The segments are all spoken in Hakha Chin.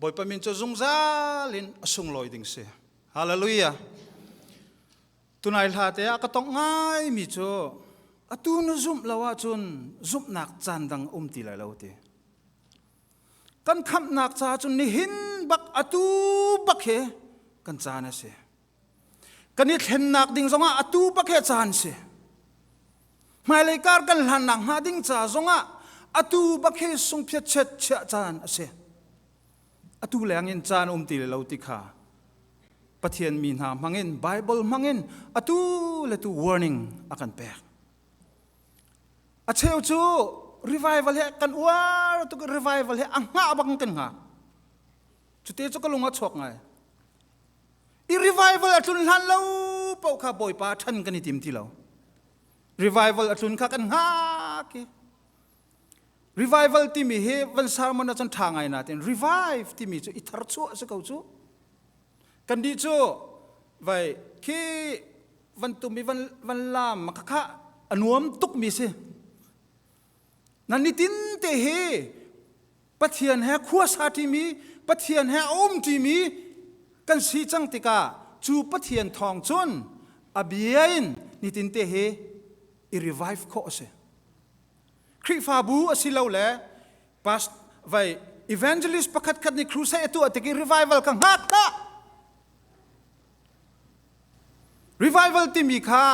Bawipa min cu zungzal in a sunglawi ding si. Hallelujah. Tunai hla te ah ka tong ngai mi cu atu na zumh lo ahcun zumhnak caan dang um ti lai lo ti. Kan khamhnak ca cun nihin bak atu bak he kan caan a si. Kan i thlennak ding zongah atu bak he caan si. Hmailei kar kan hlannak hnga ding ca zongah atu bak he sungphiat chet chiah caan a si. Atu leng in caan um ti lo ti kha Pathian mi hna hmangin Bible hmangin atu le tu warning a kan pek. A cheu cu revival he kan uar tuk revival he a hngah bang kan hngak. Cute cu ka lung a chuak ngai. I revival a tlun hlan lo paoh kha Bawipa ṭhan kan i tim ti lo. Revival a tlun kha kan hngak i revival timi hi van sermon ah cun ṭha ngai natin revive timi cu i tharchuah si ko cu. Kan dih cu vai khi van tum i van van lam kha kha a nuam tuk mi si. Na nitin te hi Pathian he khuasa ṭimi, Pathian he a um ṭimi kan si cang tikah cu Pathian thawng cun a bia in nitin te hi i revive khawh a si. Khrihfabu a si lo le past vai evangelist pakhat khat nih crusade a tuah tik i revival ka hngak hlah. Revival timi kha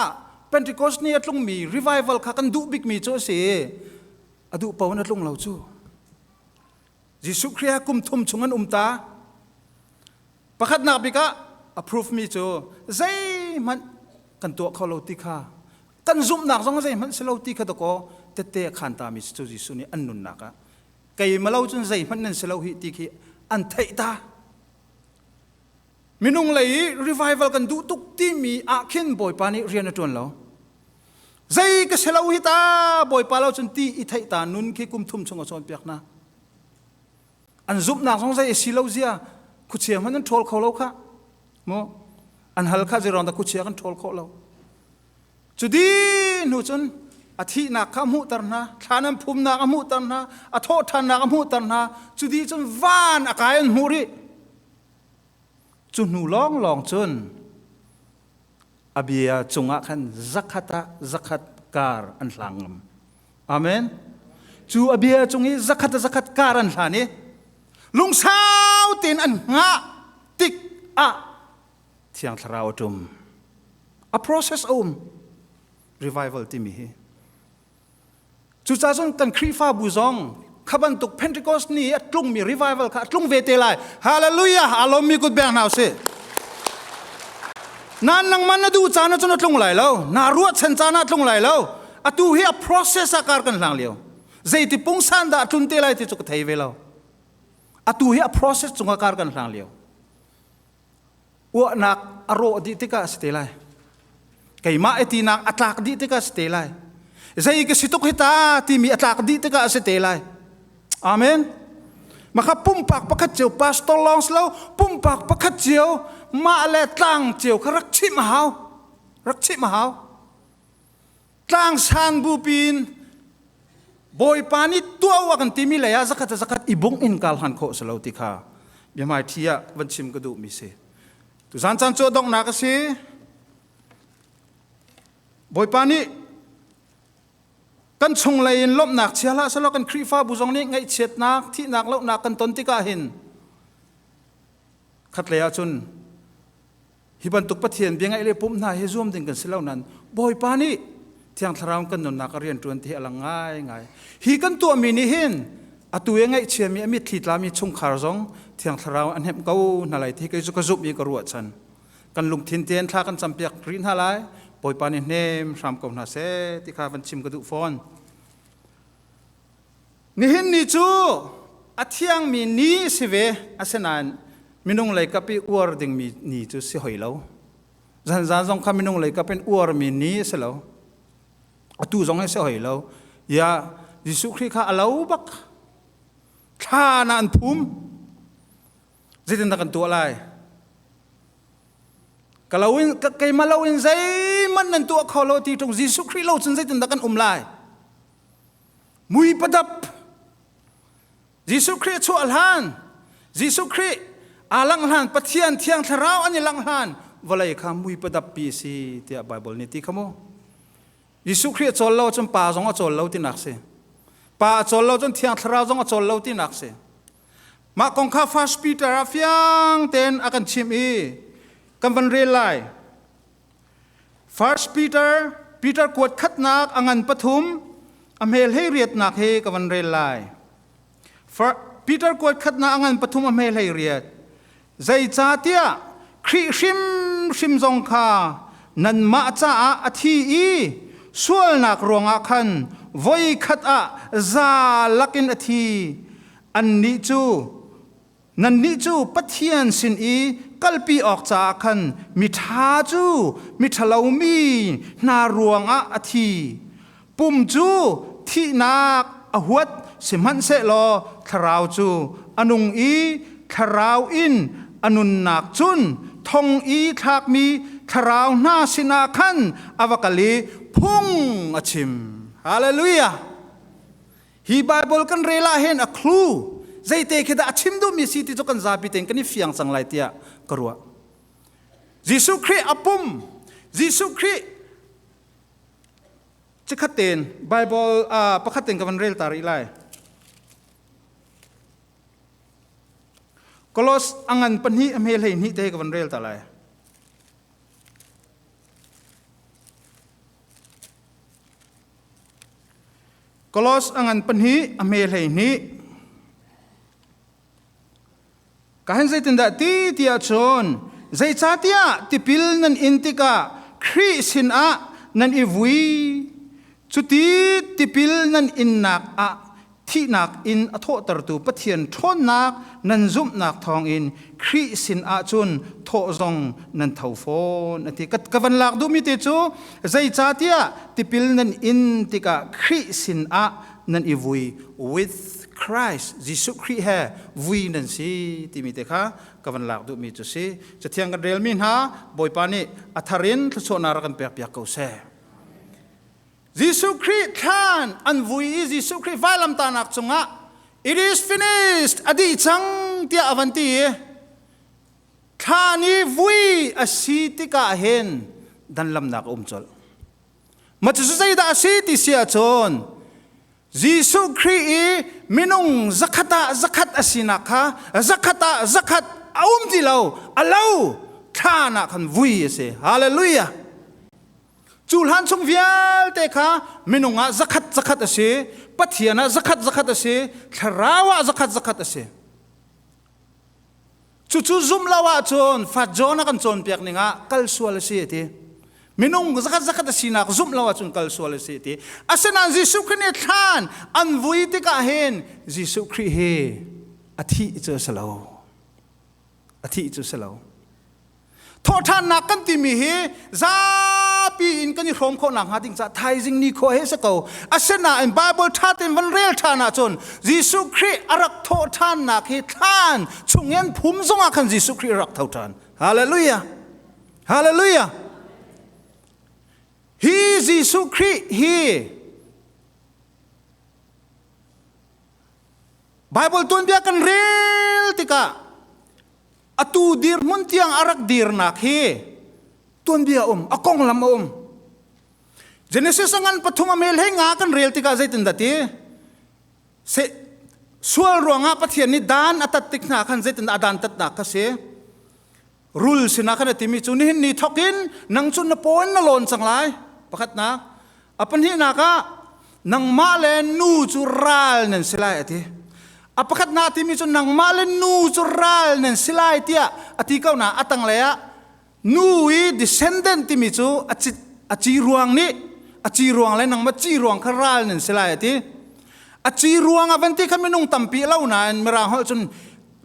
Pentecost ni a tlungmi revival kha kan duh bikmi cu a si. A duh paoh in a tlung lo cu. Jesuh Khrih kum thum chung an um ta. Pakhatnak bik ah approve mi cu zeihmanh kan tuah kho lo ti kha kan zumhnak zong zeihmanh si lo ti kha dakaw tette a khan ta mi cu Jesuh nih an nunnak ah keimah lo cun zeihmanh nan si lo hi ti khi an theih ta. Minung lei i revival kan duh tuk timi ah khin Bawipa nih rian a ṭuan lo. Zei ka si lo hi ta Bawipa lo cun ti i theih ta nun khi kum thum chung a cawnpiak hna. An zumhnak zong zei a si lo zia khuachia hmanh an ṭhawl kho lo kha. Mu an hal kha zeiruang dah khuachia kan ṭhawl khawh lo. Cu di hnu cun a thihnak kha a hmuhter hna, thlan an phumnak a hmuhter hna, a thawhṭhannak a hmuhter hna. Cu di cun van a kai an hmuh rih. Cu hnu lawnglawng cun a bia cungah khan zakhat ah zakhat kar an hlang ngam. Amen. Cu a bia cung i zakhat ah zakhat kar an hlan i lungsau tein an hngah tik ah Thiang Thlarau a ṭum. A process a um. Revival timi hi. Cucaah cun kan Khrihfabu zong kha bantuk Pentecost ni a tlungmi revival kha a tlung ve te lai. Hallelujah! Aa lawmmi kut beng hna usih. Nan nangman na duh caan ah cun a tlung lai lo. Na ruahchan caan ah a tlung lai lo. Atu hi a process ah kar kan hlang lio. Zeiti pungsan dah a tlun te lai ti cu ka thei ve lo. Atu hi a process cungah kar kan hlang lio. Uahnak a rawh dih tikah a si te lai. Keimah etinak a tlak dih tikah a si te lai. Zei ka si tuk hi ta timi a tlak dih tikah a si te lai. Amen. Maka pumpak pakhat cio pastor lawng si lo pumpak pakhat cio mah le tlang cio kha rak chimh a hau. Rak chimh a hau. Tlang san bu pin Bawipa nih tuah wa kan timi lei ah zakhat zakhat i bung in kal han khawh si lo ti kha biahmai thi ah van chim ka duh mi si. Tuzan caan cu donghnak a si. Bawipa nih kan chunglei in lawmhnak chia hlah selaw kan Khrihfabu zong nih ngaihchiatnak, thihnak, lohnak kan ton tikah hin khatlei ah cun Hi bantuk Pathian bia ngaih le pumh hna hi zuam ding kan si lo nain Bawipa nih Thiang Thlarau kan nunnak a rian ṭuan ti hi a lang ngaingai. Hi kan tuahmi nih hin atu i ngaihchiami a mitthli tlami chungkhar zong Thiang Thlarau a hnemh ko hna lai ti kei cu ka zumh i ka ruahchan. Kan lungthin tein thla kan campiak rih hna lai. Bawipa nih hnem hram ko hna seh ti kha van chim ka duh fawn. Nihin ni cu a thiangmi ni si ve, asinain minung lei kap i uar dingmi ni cu si hoi lo. Zanzan zong kha minung lei kap in uarmi ni a si lo. Atu zong hi si hoi lo. Ya, Jesuh Khrih kha a lo bak. Thla na an phum. Zeitindah kan tuah lai? Ka lo in keimah lo in zeihmanh nan tuah kho lo ti ṭung Jesuh Khrih lo cun zeitindah kan um lai? Mui padap Jesuh Khrih a chuah hlan. Jesuh Khrih aa langh hlan Pathian Thiang Thlarau an i langh hlan vawlei kha mui padappi a si tiah Baibal nih ti kha mu. Jesuh Khrih a cawl lo cun Pa zong a cawl lo tinak si. Pa a cawl lo cun Thiang Thlarau zong a cawl lo tinak si. Mah kong kha First Peter ah fiang tein a kan chimh i kan van rel lai. First Peter, Peter kuat khatnak a ngan pathum, a hmel hei riatnak he ka van rel lai. Peter kuat khatnak a ngan pathum a hmel hei riat. Zeicahtiah Khrih hrimhrim zong kha nanmah caah a thi i sualnak ruangah khan voi khat ah za lakin a thi. Annih cu nannih cu Pathian sin i kalpi awk caah khan miṭha cu miṭhalomi hna ruangah a thi. Pum cu thihnak a huat sihmanhsehlaw thlarau cu a nung i thlarau in a nunnak cun thong i thlakmi thlarau hna sinah khan a va kal i phung a chim. Hallelujah! Hi Bible kan rel ah hin a clue zeite khi dah a chim duhmi si ti cu kan zapi tein kan i fiang cang lai tiah ka ruah. Jesuh Khrih a pum, Jesuh Khrih Cikhat tein Bible pakhat tein ka van rel ta rih lai. Kolos a ngan pahnih a hme hlei hnih te ka van rel ta lai. Kolos a ngan pahnih a hme hlei hnih. Ka hen zeitindah ti tiah cun zeicahtiah tipil nan in tikah Khrih sinah nan i vui. Cuti tipil nan innak ah thihnak in a thawhtertu Pathian ṭhawnnak nan zumhnak thawngin Khrih sinah cun thawh zong nan tho fawn a ti. Ka van lak duhmi te cu zeicahtiah tipil nan in tikah Khrih sinah nan i vui with Christ Jesuh Khrih he vui nan si timi te kha ka van lak duhmi cu si. Cathiang kan relmi hna Bawipa nih a thar in thluachuahnak rak kan pek piak ko seh. Jesuh Khrih thlan an vui i Jesuh Khrih vailamtahnak cungah it is finished a dih cang tiah a van ti i thlan i vui a si tikah hin danlamnak a um colh. Mah cu zeidah a si ti si ahcun Jesuh Khrih i minung zakhat ah zakhat a sinak kha zakhat ah zakhat a um ti lo a lo thlan ah khan vui a si. Hallelujah. Cu hlan chung vialte kha minung ah zakhat zakhat a si, Pathian ah zakhat zakhat a si, thlarau ah zakhat zakhat a si. Cucu zumh lo ahcun Fat John a kan cawnpiak ning ah kal sual a si a ti. Minung zakhat zakhat a sinak zumh lo ahcun kal sual a si a ti. Asinain Jesuh Khrih nih thlan an vui tikah hin Jesuh Khrih hi a thih cu a si lo. A thih cu a si lo. Thawhṭhannak kan timi hi zapi in kan i hrawm khawh nakhnga ding caah thaizing nikhua he si ko. Asinain Bible ṭha tein van rel ṭhan ahcun Jesuh Khrih a rak thawhṭhannak hi thlan chungin phum zongah khan Jesuh Khrih a rak tho ṭhan. Hallelujah! Hallelujah! Hi Jesuh Khrih hi Bible tuanbia kan rel tikah Atu dirhmun tiang a rak dirnak hi tuanbia a um, a konglam a um. Genesis a ngan pathum a mel hei nga kan rel tikah zeitindah ti? Se sual ruangah Pathian nih dan a tat tik hna khan zeitindah a dan tatnak kha si? Rul sinah khan a timi cu nihin ni thawk in nang cu na paw in na lawn cang lai. Pakhatnak. A pahnihnak ah nangmah le nu cu ral nan si lai a ti. A pakhatnak timi cu nangmah le nu cu ral nan si lai tiah a ti ko na a tanglei ah nu i descendant timi cu a ci a ci ruang nih a ci ruang le nangmah ci ruang kha ral nan si lai a ti. A ci ruang a van ti kha minung tampi lo nain mirang holh cun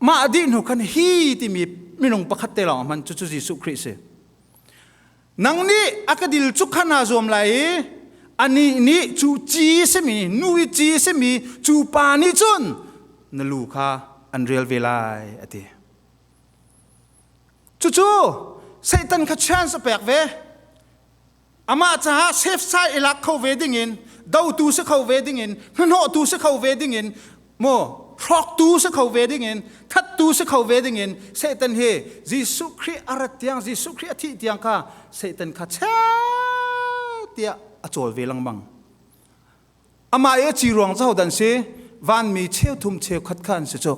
mah dih hnu khan hi timi minung pakhat te lawng a hman cu cu Jesuh Khrih si. Nang nih a ka dil cu kha naa zuam lai i anih nih cu ci simi nu i ci simi cu pa nih cun na lu kha an rial ve lai a ti. Cucu Satan kha chance a pek ve. Amah caah safe side i lak kho ve dingin dotu si kho ve dingin hnahnawhtu si kho ve dingin maw Hrawktu si kho ve ding in, thattu si kho ve ding in Satan hi Jesuh Khrih a rat tiang, Jesuh Khrih a thih tiang kha Satan kha chet tiah a cawl ve lengmang. Amah i a ci ruang cu hodah an si? Vanmi cheuthum cheukhat kha an si cu.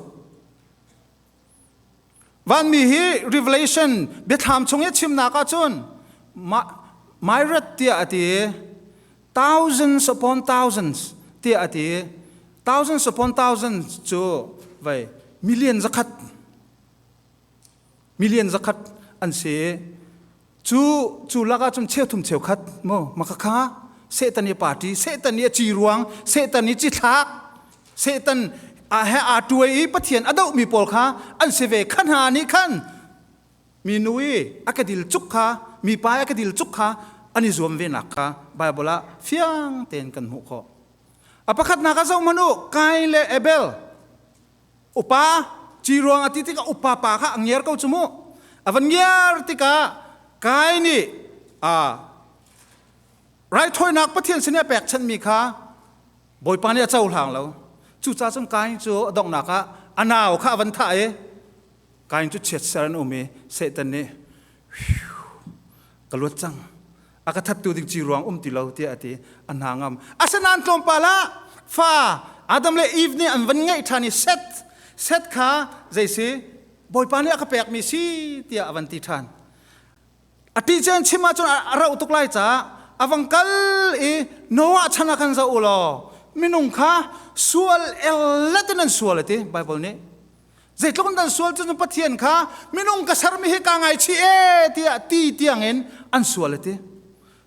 Vanmi hi Revelation biathlam chung i a chimnak ahcun myriad tiah a ti, thousands upon thousands tiah a ti. Thousands upon thousands cu vei million zakhat million zakhat an si. Cu cu lakah cun cheuthum cheukhat mu makakha Satan i party, Satan i a ci ruang, Satan i cithlak, Satan a he aa tuai i Pathian a dohmi pawl kha an si ve. Kha hna nih khan minu i a ka dil cuk kha, mipa i a ka dil cuk kha an i zuam ve nak kha Bible ah fiang tein kan hmuh khawh. A pakhatnak ah zoh hmanh u, Kain le Abel upa ci ruang a ti tikah upa pa kha a ngiar ko cu mu. A van ngiar tikah Kain nih a raithawinak Pathian sin i a pekchanhmi kha Bawipa nih a cohlang lo. Cucaah cun Kain cu a donghnak ah a nau kha a van thah i Kain cu chiatser an um i Satan nih ka luat cang a ka thattu ding ci ruang um ti lo tiah a ti a hna ngam. Asinain tlawmpal ah fa Adam le Eve nih an van ngeih ṭhan i Seth Seth kha zei si Bawipa nih a ka pekmi si tiah a van ti ṭhan. A ti cu an chim ahcun a rauh tuk lai caah a vang kal i Noah chan ah khan zoh u law minung kha sual ellet in an sual a ti Bible nih. Zeitluk in an sual cu Pathian kha minung ka sermi hi kaa ngaichih ee tiah ti tiangin an sual a ti.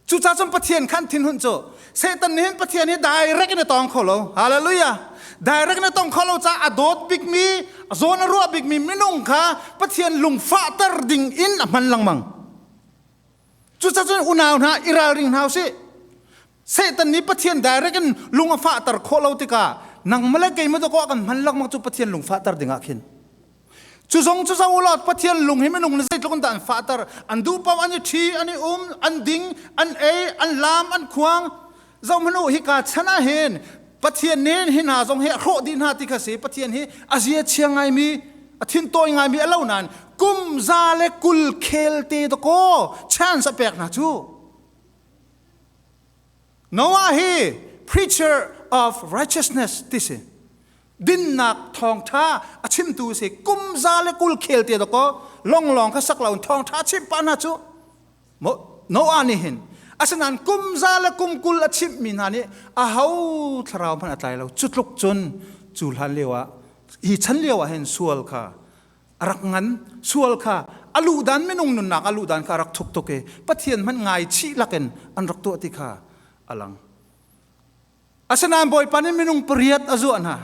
Cucaah cun Pathian khan thinhun cu Satan nih hin Pathian hi direct in a tawng kho lo. Hallelujah. Direct in a tong kho lo caah a dawt bikmi, a zawn a ruah bikmi minung kha Pathian lungfahter ding in a hman lengmang. Cucaah cun unau hna i ralring hna usih. Satan nih Pathian direct in lung a fahter khawh lo tikah nangmah le keimah dawkaw kan hman lengmang cu Pathian lungfahter ding ah khin. Cu zong cu zo ulaw Pathian lung hi minung nih zeitluk in dah an fahter. An duh paoh an i ṭhi, an i um, an ding, an ei, an laam, an khuang. Zohhmanh u, hika chan ah hin Pathian nih hi hna zong hi a hrawh dih hna ti kha si. Pathian hi a zia chia ngaimi, a thintawi ngaimi a lo nain kum 120 khel te dakaw chance a pek hna cu. Noah hi preacher of righteousness ti si. Dinnak thawngṭha a chimtu si. Kum 120 khel te dakaw longlong kha sak lo thawngṭha chimh pah hna cu Noah nih hin asinain kum za le kum 20 a chimhmi hna nih aho thlarau hmanh a tlai lo. Cu tluk cun cu hlan lio ah hi chan lio ah hin sual kha a rak ngan sual kha a luhdan minung nunnak a luhdan kha a rak thuk tuk i Pathian hmanh ngaichih lakin an rak tuah ti kha a lang. Asinain Bawipa nih minung pariat a zuah hna.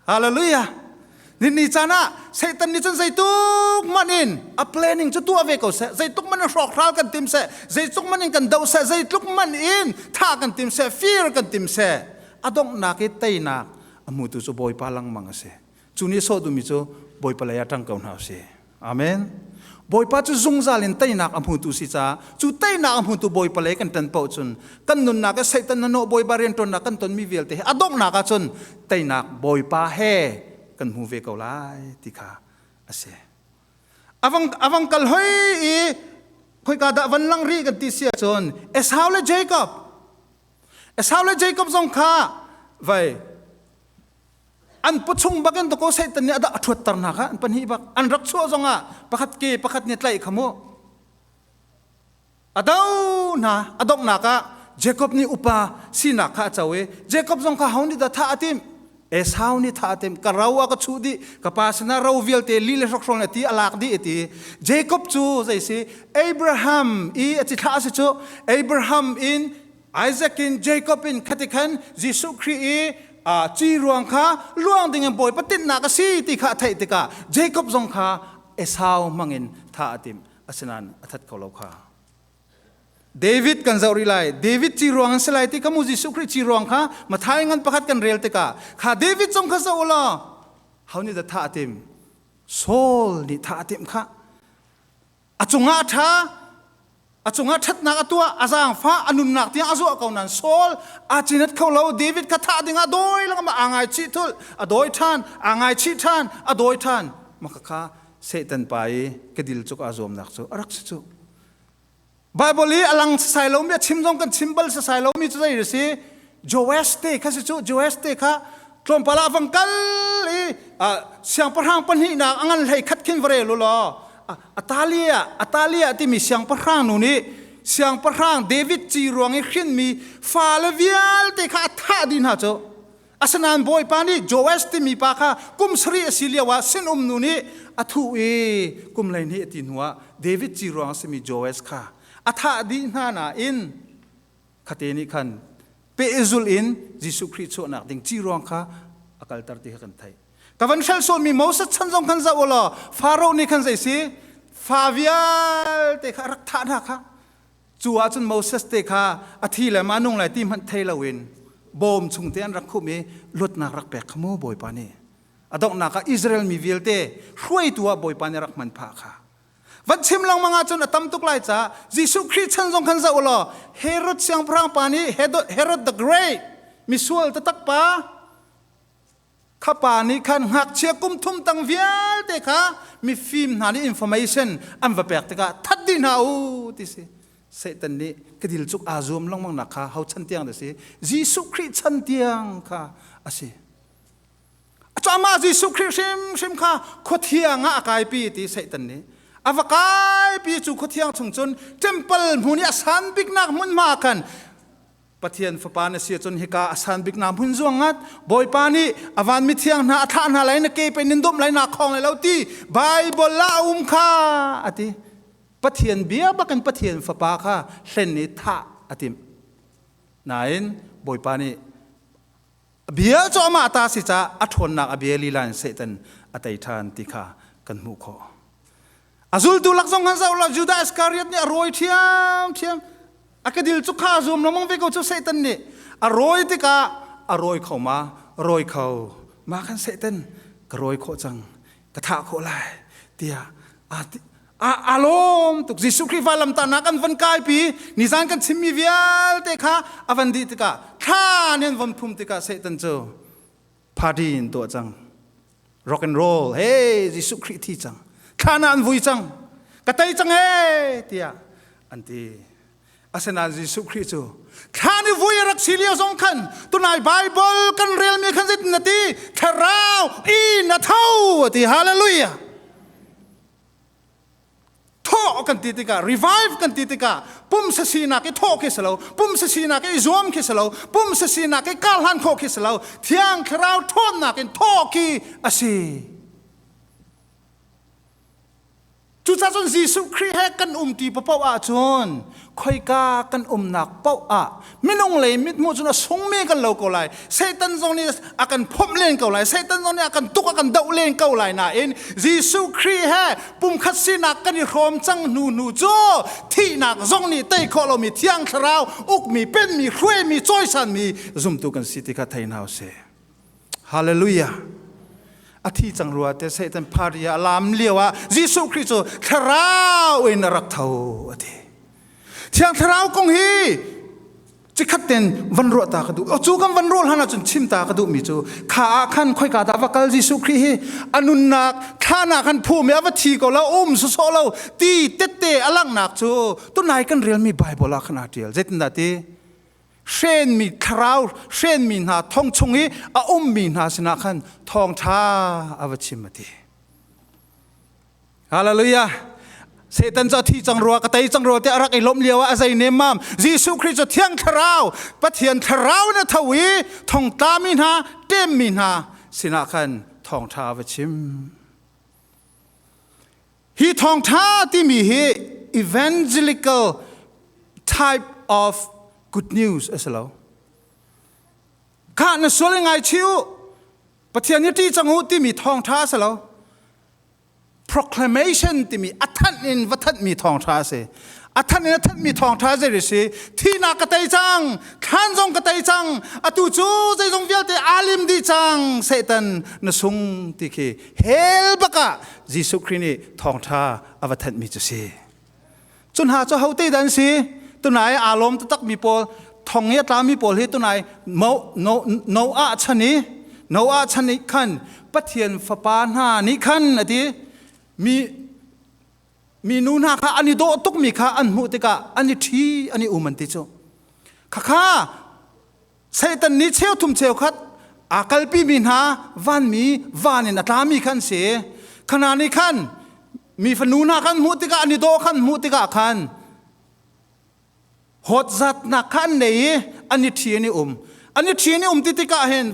Hallelujah. Ni caan ah Satan nih cun zeituk hmanh in a planning cu tuah ve ko seh, zeitluk hmanh in hrawkhral kan tim seh, zeitluk hmanh in kan doh seh, zeitluk hmanh in thah kan tim seh, fir kan tim seh, a donghnak i teinak a hmutu cu Bawipa lengmang a si. Cu nih sawh duhmi cu Bawipa lei ah ṭang ko hna usih. Amen. Bawipa cu zungzal in teinak a hmutu si caah cu teinak a hmutu Bawipa lei kan ṭan paoh cun kan nunnak i Satan na nawh Bawipa rianṭuannak kan tonmi vialte hi a donghnak ah cun teinak Bawipa he kan hmu ve ko lai ti kha a si. Avang avang kal hoi i khoika dah van lang rih kan ti si ahcun Esau le Jacob Esau le Jacob zong kha vai an pawchung bakin to ko Satan nih a dah a ṭhuatter hna kha an pahnih bak an rak chuah zongah pakhat ke pakhat nih tlaih kha mu a do hna a donghnak ah Jacob nih upa sinak kha a co i Jacob zong kha ho nih dah thah a timh Esau nih thah a timh ka ro a ka chuh dih ka pa sinah ro vialte li le hrokhrawl ti a lak dih ti Jacob cu zei si Abraham i a cithlah a si cu Abraham in Isaac in Jacob in khati khan Jesuh Khrih i ci ruang kha luang ding in Bawipa tinhnak a si ti kha a theih tikah Jacob zong kha Esau hmangin thah a timh asinain a that kho lo kha. David kan zoh rih lai. David ci ruang an si lai ti kha mu Jesuh Khrih ci ruang kha Matthai ngan pakhat kan rel tikah kha David zong kha zoh u law ho nih dah thah a timh? Saul nih thah a timh kha. A cungah a ṭha. A cungah ṭhatnak a tuah, a zaangfah, a nunnak tiang a zuah ko nain Saul aa cinat kho lo. David kha thah dingah dawi lengmang aa ngaichih thulh, a dawi ṭhan, aa ngaichih ṭhan, a dawi ṭhan. Mah khakha Satan pa i kedil cuk aa zuamnak cu a rak si cu. Bible i a lang sasai lomi a chim zong kan chim bal sasai lomi cu zei a si? Joash te kha si cu Joash te kha tlawmpal ah vang kal i siangpahrang pahnihnak a ngan hlei khat khin va rel u law Atalia Atalia timi siangpahrang nu nih siangpahrang David ci ruang i hrinmi fale vialte kha a thah dih hna cu. Asinain Bawipa nih Joash timi pa kha kum sarih a si lioah sinum nu nih a thuh i kum 12 a ti hnuah David ci ruang a simi Joash kha a thah dih hna nain khate nih khan pehzulh in Jesuh Khrih chuahnak ding ci ruang kha a kalter ti kha kan theih. Ka van hrelh sawhmi Moses chan zong khan zoh u law Faro nih khan zei si fa vialte kha a rak thah hna kha. Cu ahcun Moses te kha a thi le ma nung lai ti hmanh thei loin bawm chung te an rak khumh i luatnak rak pek kha mu Bawipa nih. A donghnak ah Israel mi vialte hruaitu ah Bawipa nih rak hman phah kha. Van chim lengmang ahcun a tam tuk lai caah Jesuh Khrih chan zong khan zoh u law Herod siangpahrang pa nih Herod the Great misual taktak pa kha pa nih khan ngakchia kum thum tang vialte kha mifim hna nih information an va pek tikah that dih hna u ti si Satan nih kedil cuk aa zuam lengmang nak kha ho chan tiang da si Jesuh Khrih chan tiang kha a si. Amah Jesuh Khrih hrimhrim kha khuathiang ah a kaipi ti Satan nih a va kaipi cu khuathiang chung cun temple hmun i a san biknak hmunhma khan Pathian fapa na si cun hika a san biknak hmun zuang ngat Bawipa nih a van mithiang hna a thlah hna lai na ke pe nin dum lai na khong lai lo ti Bible ah a um kha a ti. Pathian bia bakin Pathian fapa kha hlen i thah a timh. Nain Bawipa nih A bia cu amah ta si caah a ṭhawnnak a bia lila in Satan a tei ṭhan ti kha kan hmuh khawh. A zultu lak zong han zoh law Judah Iskariot nih a rawi ṭhiamṭhiam. A kedil cu kha a zum lengmang ve ko cu Satan nih. A rawi tikah a rawi kho ma? Rawi kho. Mah khan Satan ka rawi khawh cang. Ka thah khawh lai tiah aa lawm tuk. Jesuh Khrih vailamtahnak an van kaipi nizan kan chimmi vialte kha a van dih tikah thla nih an von phum tikah Satan cu party in tuah cang. Rock and roll, hey Jesuh Khrih thi cang. Thla na an vui cang. Ka tei cang he tiah an ti. Asinain Jesuh Khrih cu thla ni vui a rak si lio zong khan tunai Bible kan relmi khan zeitin na ti thlarau in a tho a ti hallelujah thawh kan ti tikah revive kan ti tikah pumsa sinak i thawh khi si lo pumsa sinak i zuam khi si lo pumsa sinak i karhlan khawh khi si lo thiang thlarau ṭhawnnak in thawh khi a si Cucaah cun Jesuh Khrih he kan umṭi paoh ahcun khoika kan umnak paoh ah minung lei mithmuh cun a sungmi kan lo ko lai. Satan zong nih a kan phomh len ko lai. Satan zong nih a kan tuk a kan doh len ko lai nain Jesuh Khrih he pumkhat sinak kan i hrawm cang hnu hnu cu thihnak zong nih tei khawh lomi Thiang Thlarau ukmi, penmi, hruaimi, cawisanmi zumtu kan si ti kha thei hna usih. Hallelujah. A thi cang rua te Satan pharia a lam lio ah Jesuh Khrih cu thlarau in a rak tho a ti. Thiang thlarau kong hi cikhat ten van ruah ta ka duh. Cu kan van ruah hlan ahcun chim ta ka duh mi cu kha ah khan khoika dah va kal Jesuh Khrih hi a nunnak thla khan phum i a va thi ko lo um sawsawh lo ti tette a langhnak cu tunai kan relmi Bible ah khan aa tial. Zeitindah ti? Hrenmi thlarau hrenmi hna thong chung i a ummi hna sinah khan thawngṭha a va chim a ti. Hallelujah. Satan cu a thi cang rua ka tei cang rua tiah a rak i lawmh lio ah a zei nemmam Jesuh Khrih cu thiang thlarau Pathian thlarau in a tho i thongtlami hna ṭemmi hna sinah khan thawngṭha a va chim. Hi thawngṭha timi hi evangelical type of good news a si lo. Khah na sual ngai chi u, Pathian hi ṭih cang u timi thawngṭha a si lo. Proclamation timi a thanh in va thanhmi thawngṭha a si. A thanh in a thanhmi thawngṭha zei si thihnak ka tei cang, thlan zong ka tei cang, atu cu zeizong vialte aa lim dih cang, Satan na sung ti khi hell bak ah Jesuh Khrih nih thawngṭha a va thanhmi cu si. Cu hna cu hote dah an si? Tunai aa lawm taktak mi pawl, thong i a tlami pawl hi tunai Noah chan i Noah chan i khan Pathian fapa hna nih khan a ti mi minu hna kha an i dawh tukmi kha an hmuh tikah an i ṭhi an i um an ti cu. Khakha Satan nih cheuthum cheukhat aa kalpimi hna vanmi van in a tlami khan an si. Khana nih khan mi fanu hna khan hmuh tikah an i dawh khan hmuh tikah khan hawtzatnak kha an nei i an i ṭhi an i um. An i ṭhi an i um ti tikah hin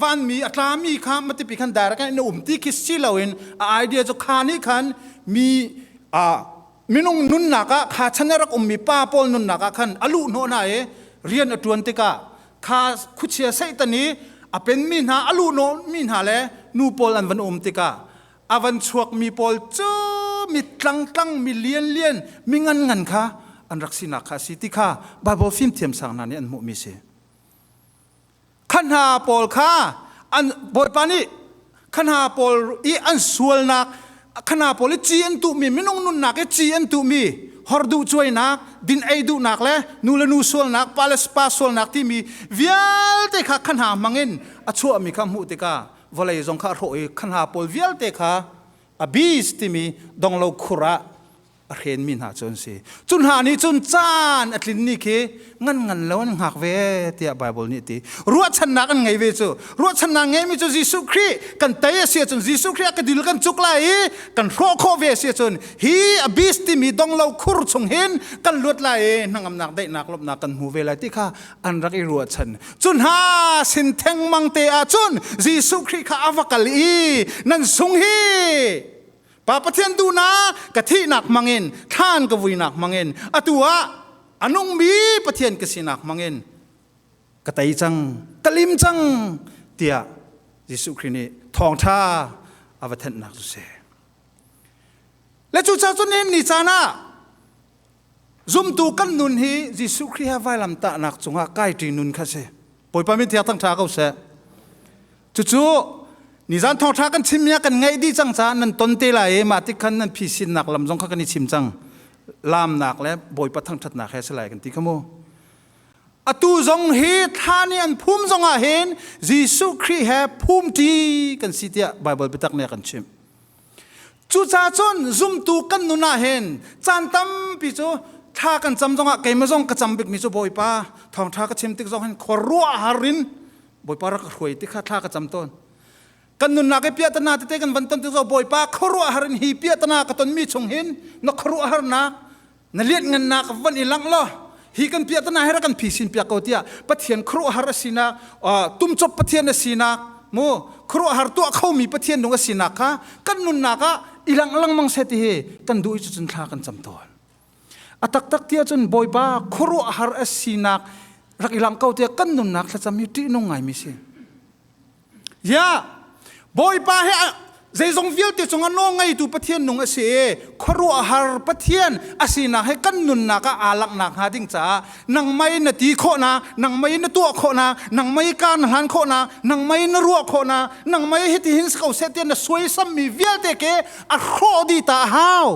vanmi a tlami kha matipi khan direct in um ti khi si loin a idea cu kha nih khan mi minung nunnak ah kha chan a rak ummi pa pawl nunnak ah khan a luh hnawh hna i rian a ṭuan tikah kha khuachia Satan i a penmi hna a luh hnawhmi hna le nu pawl an van um tikah a van chuakmi pawl cu mi tlangtlang mi lianlian mi nganngan kha an rak sinak kha a si ti kha Bible fimthiam sang hna nih an hmuhmi si. Kha hna pawl kha an Bawipa nih kha hna pawl i an sualnak kha hna pawl i ci an tuhmi minung nunnak i ci an tuhmi horduh cuainak din ei duhnak le nu le nu sualnak pa le pa sualnak timi vialte kha kha hna hmangin a chuahmi kha hmuh tikah vawlei zong kha a hrawh i kha hna pawl vialte kha abyss timi donglo khur ah a hrenmi hna cu an si. Cu hna nih cun caan a tlin ni khi ngan ngan lo an hngak ve tiah Baibal nih a ti. Ruahchannak an ngei ve cu. Ruahchannak ngeimi cu Jesuh Khrih kan tei a si ahcun Jesuh Khrih a ka dil kan cuk lai i kan hrawh khawh ve a si ahcun hi abyss timi donglo khur chung hin kan luat lai i hnangamnak daihnak lawmhnak kan hmu ve lai ti kha an rak i ruahchan. Cu hna sin thengmang te ah cun Jesuh Khrih kha a va kal i nan sung hi Pa Pathian duhnak ka thihnak hmangin thlan ka vuinak hmangin atu ah a nungmi Pathian ka sinak hmangin ka tei cang ka lim cang tiah Jesuh Khrih nih thawngṭha a va thenhnak cu si. Le cucaah cun nihin ni caan ah zumtu kan nun hi Jesuh Khrih he vailamtahnak cungah kaiṭi nun kha si. Bawipa min thiang thangṭha ko seh. Cucu nizan thawngṭha kan chimmi ah kan ngaih dih cang caah nan ton te lai i mah tik khan nan phisinnak lam zong kha kan i chim cang. Laamnak le Bawipa thangṭhatnak he si lai kan ti kha mu. Atu zong hi thla nih an phum zong ah hin Jesuh Khrih he phumṭi kan si tiah Baibal biatak nih a kan chimh. Cucaah cun zumtu kan nun ah hin caan tampi cu thla kan cam zongah keimah zong ka cam bikmi cu Bawipa thawngṭha ka chim tik zong hin khuaruahhar in Bawipa rak ka hruai ti kha thla ka cam tawn. Kan nunnak i piahtana tete kan van ton tik zong Bawipa khuaruahhar in hi piahtana ka tonmi chung hin na khuaruahharnak na lianhngannak van i langh law hi kan piahtana hi rak kan phisin piak ko tiah Pathian khuaruahhar a sinak tumcop Pathian a sinak mu khuaruahhar tuah khomi Pathian nung a sinak kha kan nunnak ah i langh lengmang seh ti hi kan duh i cucun thla kan cam tawn. A taktak tiah cun Bawipa khuaruahhar a sinak rak i langh ko tiah kan nunnak thlacam hi ṭihnung ngaimi si. Ya, Bawipa he zeizong vialte cungah nawl ngeitu Pathian nung a si i khuaruahhar Pathian a sinak he kan nunnak ah aa langhnak hnga ding caah nangmah in na ti khawhnak, nangmah in na tuah khawhnak, nangmah i kar na hlan khawhnak, nangmah in na ruah khawhnak, nangmah i hitihin si ko seh tiah na suaisammi vialte ke a hrawh dih ta a hau.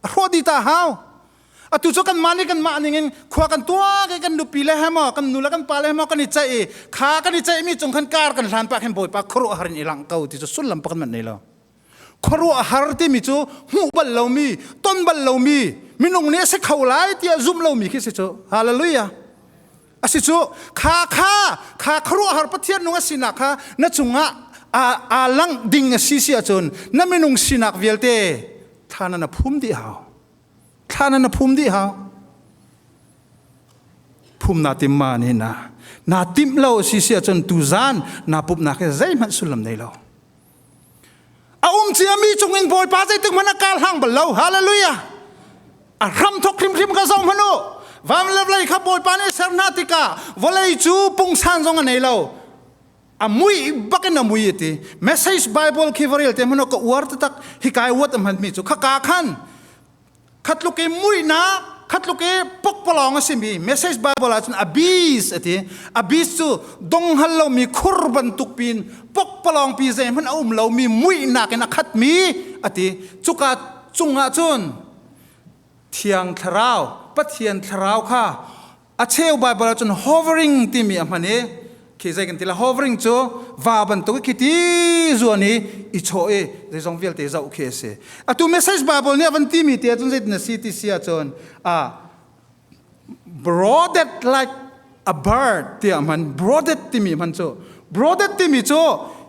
A hrawh dih ta hau. Atu cu kanmah nih kanmah ningin khua kan tuak i kan nupi le he maw kan nu le kan pa le he maw kan i ceih i kha kan i ceihmi cung khan kar kan hlan pah khin Bawipa khuaruahhar in i langh ko ti cu sullam pakhat hmanh nei lo. Khuaruahhar timi cu hmuh bal lomi, ton bal lomi, minung nih a si kho lai tiah zumh lomi khi si cu. Hallelujah. A si cu kha kha kha khuaruahhar Pathian nung a sinak kha na cungah aa langh ding a si si ahcun na minung sinak vialte thla na phum dih hau. Thla na phum dih hau. Phum na tim ma ni na na timh lo si si ahcun tuzan na pumhnak he zeihmanh sullam nei lo. A um ciami cungin Bawipa zeitik hmanh a kal hlang bal lo. Hallelujah. A hram thok hrimhrim ka zoh hmanh u. Vam le vawlei kha Bawipa nih ser hna tikah vawlei cu pungsan zong a nei lo. A mui bakin a mui ti. Message Bible khi va rel te hmanh ka uar taktak hi kai uat a hmanmi cu khaka khan khatluk i muihnak khatluk i pokpalawng a simi message bible ahcun abyss a ti abyss cu donghal lomi khur bantuk pin pokpalawng pi zeihmanh a um lomi muihnak in a khatmi a ti cuka cungah cun. Thiang Thlarau, Pathian Thlarau kha a cheu Bible ahcun hovering timi a hman i khi zei kan ti la hovering cu va bantuk khi ti zuan i i chawh i zeizong vialte zoh khi a si. Atu message Bible nih a van timi te ahcun zeitin a si ti si ahcun a broaded like a bird tiah hman broaded timi hman cu broaded timi cu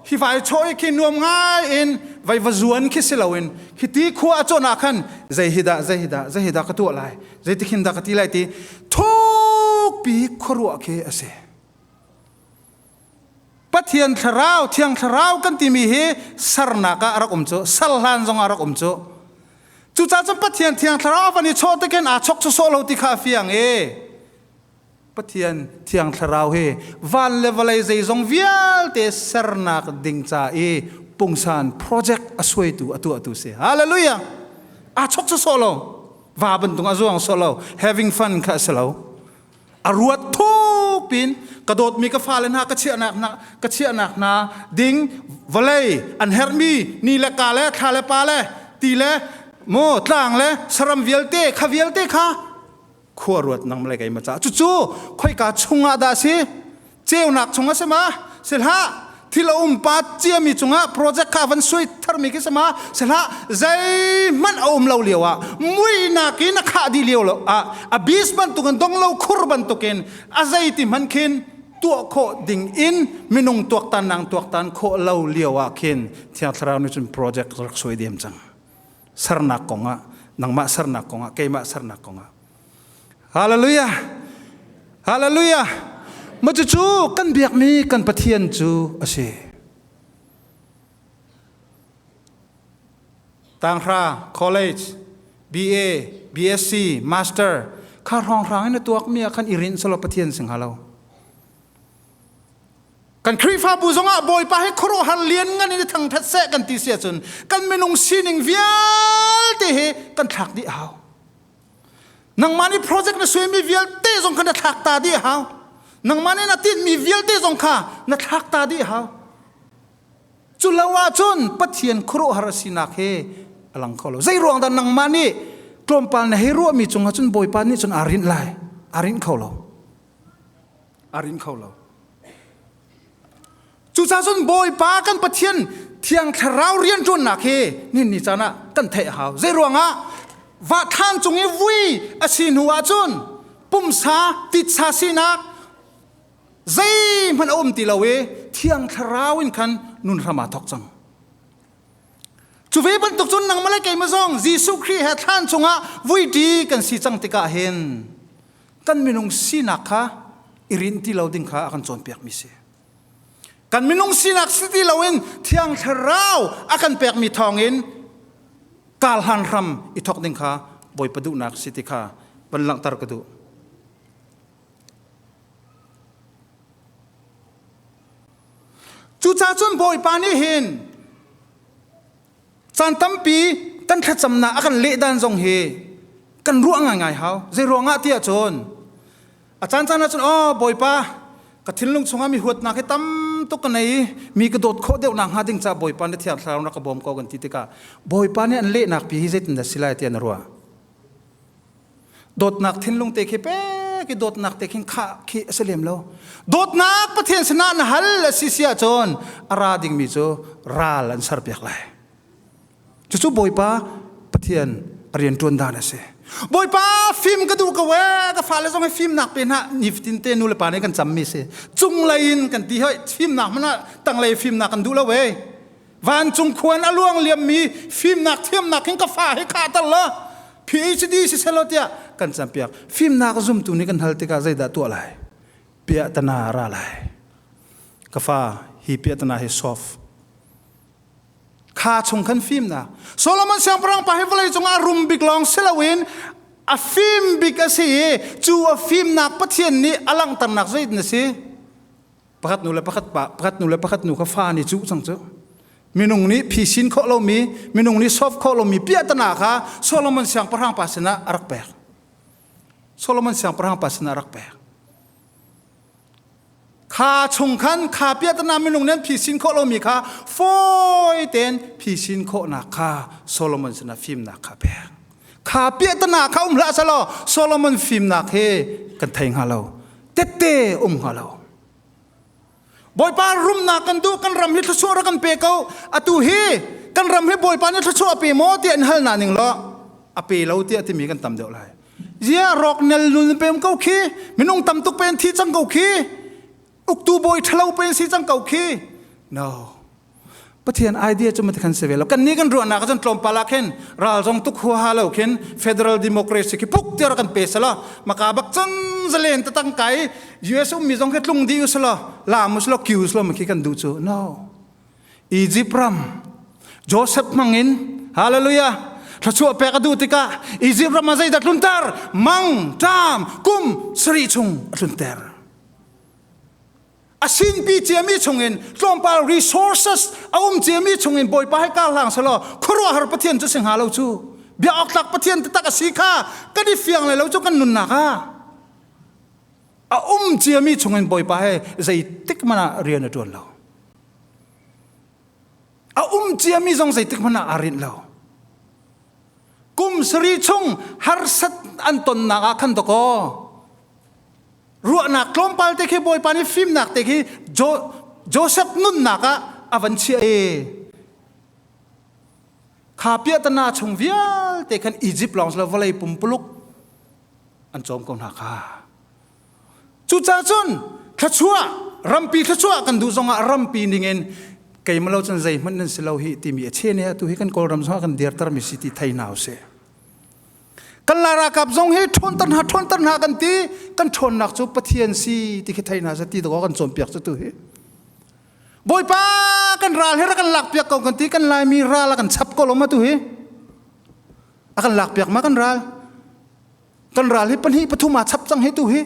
hi vai chawh i khi nuam ngai in vai va zuan khi si loin khi ti khua a cawn ah khan zei hi dah zei hi dah zei hi dah ka tuah lai zei ti khin dah ka ti lai ti thukpi khuaruah khi a si. Pathian thlarau thiang thlarau kan timi hi sarnak ah a rak um cu sal hlan zong ah a rak um cu. Cucaah cun Pathian thiang thlarau a van i chawh tikin aa chok sawsawh lo ti kha a fiang i Pathian thiang thlarau hi van le vawlei zeizong vialte sernak ding ca i pungsan project a suaitu a tuahtu si. Hallelujah! Aa chok sawsawh lo. Va bantuk a zuang sawh lo. Having fun kha a si lo. A ruat thuk pin ka dawtmi ka fale hna ka chiahnak hna ka chiahnak hna ding vawlei an herhmi ni le ka le thla le pa le ti le mu tlang le saram vialte kha vialte kha khua ruat nang le keima ca cucu khoika chungah dah si ceunak chung a si ma si hlah thil a um pa ciami cungah project kha van sui tharmi khi si ma si hlah zeihmanh a um lo lio ah muihnak in a khah dih lio lo ah a bis bantukin dong lo khur bantukin a zeiti hmanh khin tuah khawh ding in minung tuaktan nang tuaktan khawh lo lio ah khin Thiang Thlarau nih cun project rak suai diam cang sernak kongah nangmah sernak kongah keimah sernak kongah. Hallelujah! Hallelujah! Ma cucu kan biakmi kan Pathian cu a si. Tanghra, college, BA, BSc, Master, kha hrawnghrang in a tuakmi ah khan i rinh selaw Pathian sing halo. Kan Khrihfabu zongah Bawipa hi khuaruahhar lian ngan in i thangthat seh kan ti si ahcun kan minung sining vialte hi kan thlak dih a hau. Nangmah nih project na suaimi vialte zong kha na thlak ta dih a hau. Nangmah nih na tinhmi vialte zong kha na thlak ta dih a hau. Cu lo ahcun Pathian khuaruahhar a sinak he a lang kho lo. Zei ruang dah nangmah nih tlawmpal na hei ruahmi cungah cun Bawipa nih cun aa rinh lai? Aa rinh kho lo. Aa rinh kho lo. Cucaah cun Bawipa kan Pathian Thiang Thlarau rianṭuannak hi nihin ni caan ah kan theih a hau. Zei ruangah vahthlan cung i vui a si hnu ahcun pumsa titsa sinak zeihmanh a um ti lo i Thiang Thlarau in khan nun hram aa thawk cang. Cu ve bantuk cun nangmah le keimah zong Jesuh Khrih he thlan chungah vuiṭi kan si cang tikah hin kan minung sinak kha i rinh ti lo ding kha a kan cawnpiakmi si. Kan minung sinak si ti loin Thiang Thlarau a kan pekmi thawngin karhlan hram i thawk ding kha Bawipa duhnak si ti kha van langhter ka duh. Cucaah cun Bawipa nih hin Caan tampi kan thlacamnak a kan leh dan zong hi kan ruah ngaingai hau. Zei ruangah ti ahcun a caan caan ahcun oh Bawipa ka thinlung chungah mi huatnak hi tam tuk ka nei i mi ka dawt khawh deuh nak hnga ding caah Bawipa na thiang thlarau na ka bawm ko kan ti tikah Bawipa nih an lehnak pi hi zeitin dah si lai ti an ruah. Dawtnak thinlung te khi pek i dawtnak te khin khah khi a si lem lo. Dawtnak Pathian sinah na hal a si si ahcun a ra dingmi cu ral an serpiak lai. Cucu Bawipa Pathian a rianṭuan dan a si. Bawipa fim ka duh ko ee ka fale zong hi fimnak pe hna nifatin te nu le pa nih kan cammi si. Cunglei in kan ti hoi fimnak hmanh ah tanglei fimnak kan duh lo ee. Vancung khuan a luang liammi fimnak thiamnak hin ka fa hi khah tal la PhD si selaw tiah kan campiak. Fimnak zumtu nih kan hal tikah zeidah tuah lai? Piahtana ra lai. Ka fa hi piahtana hi soft. Kha chung khan fimnak. Solomon siangpahrang pa hi vawlei cungah a rum bik lawng si loin a fim bik a si i cu a fimnak Pathian nih a langhternak zeitin a si? Pakhat nu le pakhat pa pakhat nu le pakhat nu kha fa nih cuh cang cu. Minung nih phisin khawh lomi minung nih solve khawh lomi piahtana kha Solomon siangpahrang pa sinah a rak pek. Solomon siangpahrang pa sinah a rak pek. Kha chung khan kha piahtana minung nih an phisin khawh lomi kha fawi tein phisin khawhnak kha Solomon sinah fimnak kha pek. Kha piahtana kha um hlah selaw Solomon fimnak hi kan thei hnga lo. Tette um hnga lo. Bawipa rumnak kan duh, kan ram hi thluachuah rak kan pe ko. Atu hi kan ram hi Bawipa nih thluachuah a pe maw tiah in hal na ning law a pe lo tiah timi kan tam deuh lai. Zia rawk nel nul pem ko khi, minung tam tuk pen thi cang ko khi, uktu bawi ṭhalo pen si cang ko khi. No. Pathian idea cu mati khan si ve lo. Kan nih kan ruahnak cun tlawmpal ah khin ral zong tuk huaha lo khin federal democracy khi puk tiar kan pe sala maka bak cun zalen tatang kai US ummi zong khi tlung di usala lam usala kiu usala khi kan duh cu. No. Egypt ram Joseph hmangin hallelujah thluachuah pek a duh tikah Egypt ram ah zeidah tlunter mang ṭam kum sarih chung a tlunter a sinpi ciami chungin tlawmpal resources a um ciami chungin Bawipa he kar hlang selaw khuaruahhar Pathian cu si hnga lo cu bia awktlak Pathian taktak a si kha kan i fiang lai lo cu kan nunnak ah a um ciami chungin Bawipa he zeitik hmanh ah rian a ṭuan lo A um ciami zong zeitik hmanh ah aa rinh lo. Kum sarih chung harsat an tonnak ah khan dakaw ruahnak tlawmpal te khi Bawipa nih fimnak te khi Joseph nunnak ah a van chiah i kha piahtana chung vialte khan Egypt lawng silo vawlei pumpuluk an cawm ko hna kha. Cucaah cun thluachuah rampi thluachuah kan duh zongah rampi ningin keimah lo cun zeihmanh nan si lo hi timi a chen he atu hi kan Kawlram zongah kan dirter mi si ti thei hna usih. Kan la ralkap zong hi ṭhawnter hna ṭhawnter hna kan ti kan ṭhawnnak cu Pathian si ti khi thei hna seh ti dawh kan cawnpiak cu tu hi. Bawipa kan ral hi rak kan lakpiak ko kan ti kan Laimi ral a kan chap ko lo ma tu hi. A kan lakpiak ma kan ral. Kan ral hi pahnih pathum aa chap cang hi tu hi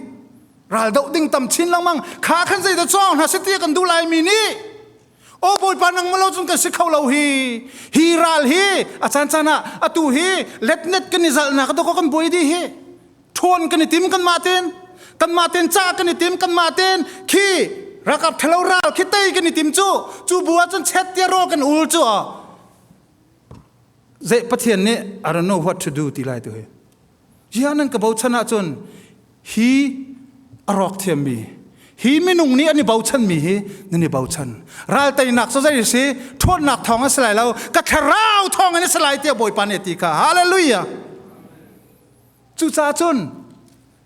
ral doh ding tam chin lengmang kha khan zei dah cawng hna si ti kan duh lai mi nih o bawipa nang malo cun kan si kho lo hi hi ral hi a caan caan ah atu hi letnet kan i zalhnak dawk kan buai di hi ṭhawn kan i tim kan mah ten kan mah ten ca kan i tim kan mah ten khi rakap ṭhalo ral khi tei kan i tim cu cu bu ah cun chet tia rawl kan ul cu Zei Pathian nih I don't know what to do ti lai tu hi. Ziah nan ka bochan ahcun hi a rawk thiammi hi minung nih an i bochanmi hi nan i bochan. Ral teinak cu zei si ṭhawnnak thawng a si lai lo ka thlarau thawng in a si lai tiah Bawipa nih a ti kha. Hallelujah. Cucaah cun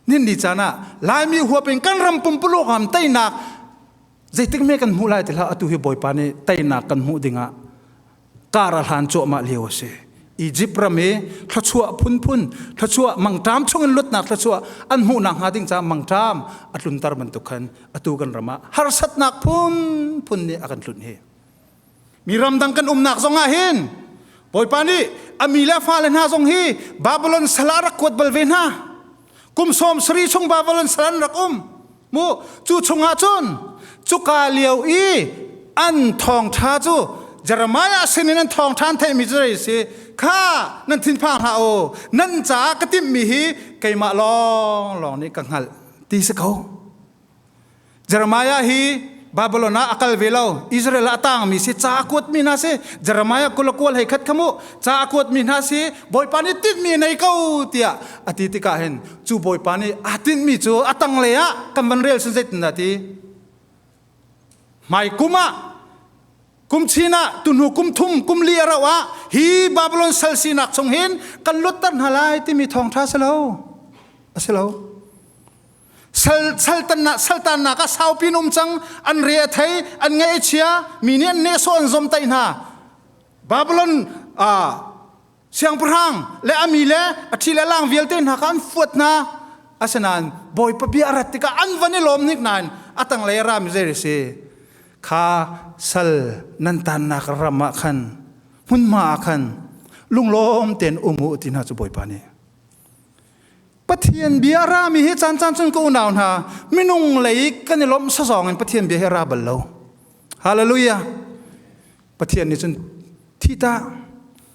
nin ni caan ah Laimi huap in kan ram pumpuluk am teinak zeitik me kan hmuh lai ti hlah atu hi Bawipa nih teinak kan hmuh dingah kar a hlan cuahmah lio a si. Egypt ram i thluachuah phunphun thluachuah mangṭam chungin luatnak thluachuah an hmuhnak hnga ding caah mangṭam a tlunter bantuk khan atu kan ram ah harsatnak phunphun nih a kan tlunh hi. Mi ramdang kan umnak zong ah hin Bawipa nih a mi le a fale hna zong hi Babylon sal ah rak kuat bal ve hna. Kum 70 chung Babylon sal an rak um. Mu cu chungah cun cuka lio i an thawngṭha cu Jeremiah sinin an thawngṭha an theihmi cu zei si kha nan thinphang hlah u nan caah ka timhmi hi keimah lawnglawng nih ka hngalh ti si ko. Jeremiah hi Babylon ah a kal ve lo. Israel ah a tangmi si, ca a kuatmi hna si. Jeremiah kul hei khat khamu ca a kuatmi hna si. Bawipa nih tinhmi nei ko tiah a ti tikah hin cu Bawipa nih aa tinhmi cu a tanglei ah kan van rel sun zeitin dah ti. Hmai kum ah kum chin ah tuhnu kum thum kum li a rauh ah hi Babylon sal sinak chung hin kan lutter hna lai timi thawngṭha si lo. A si lo. Sal saltannak saltannak ah saupi um cang an re a thei an ngaih a chia mi nih an nehsawh an zomtaih hna Babylon siangpahrang le a mi le a ṭhi le lang vialte hna kha an fuat hna asinain Bawipa bia a rat tikah an van i lawm hnik nain a tanglei a rami zei si kha sal nan tannak ram ah khan hmunhma ah khan lunglawm tein um u ti hna cu Bawipa nih Pathian bia a rami hi caan caan cun ka unau hna minung lei kan i lawmh sazawng in Pathian bia hi a ra bal lo. Hallelujah. Pathian nih cun thi ta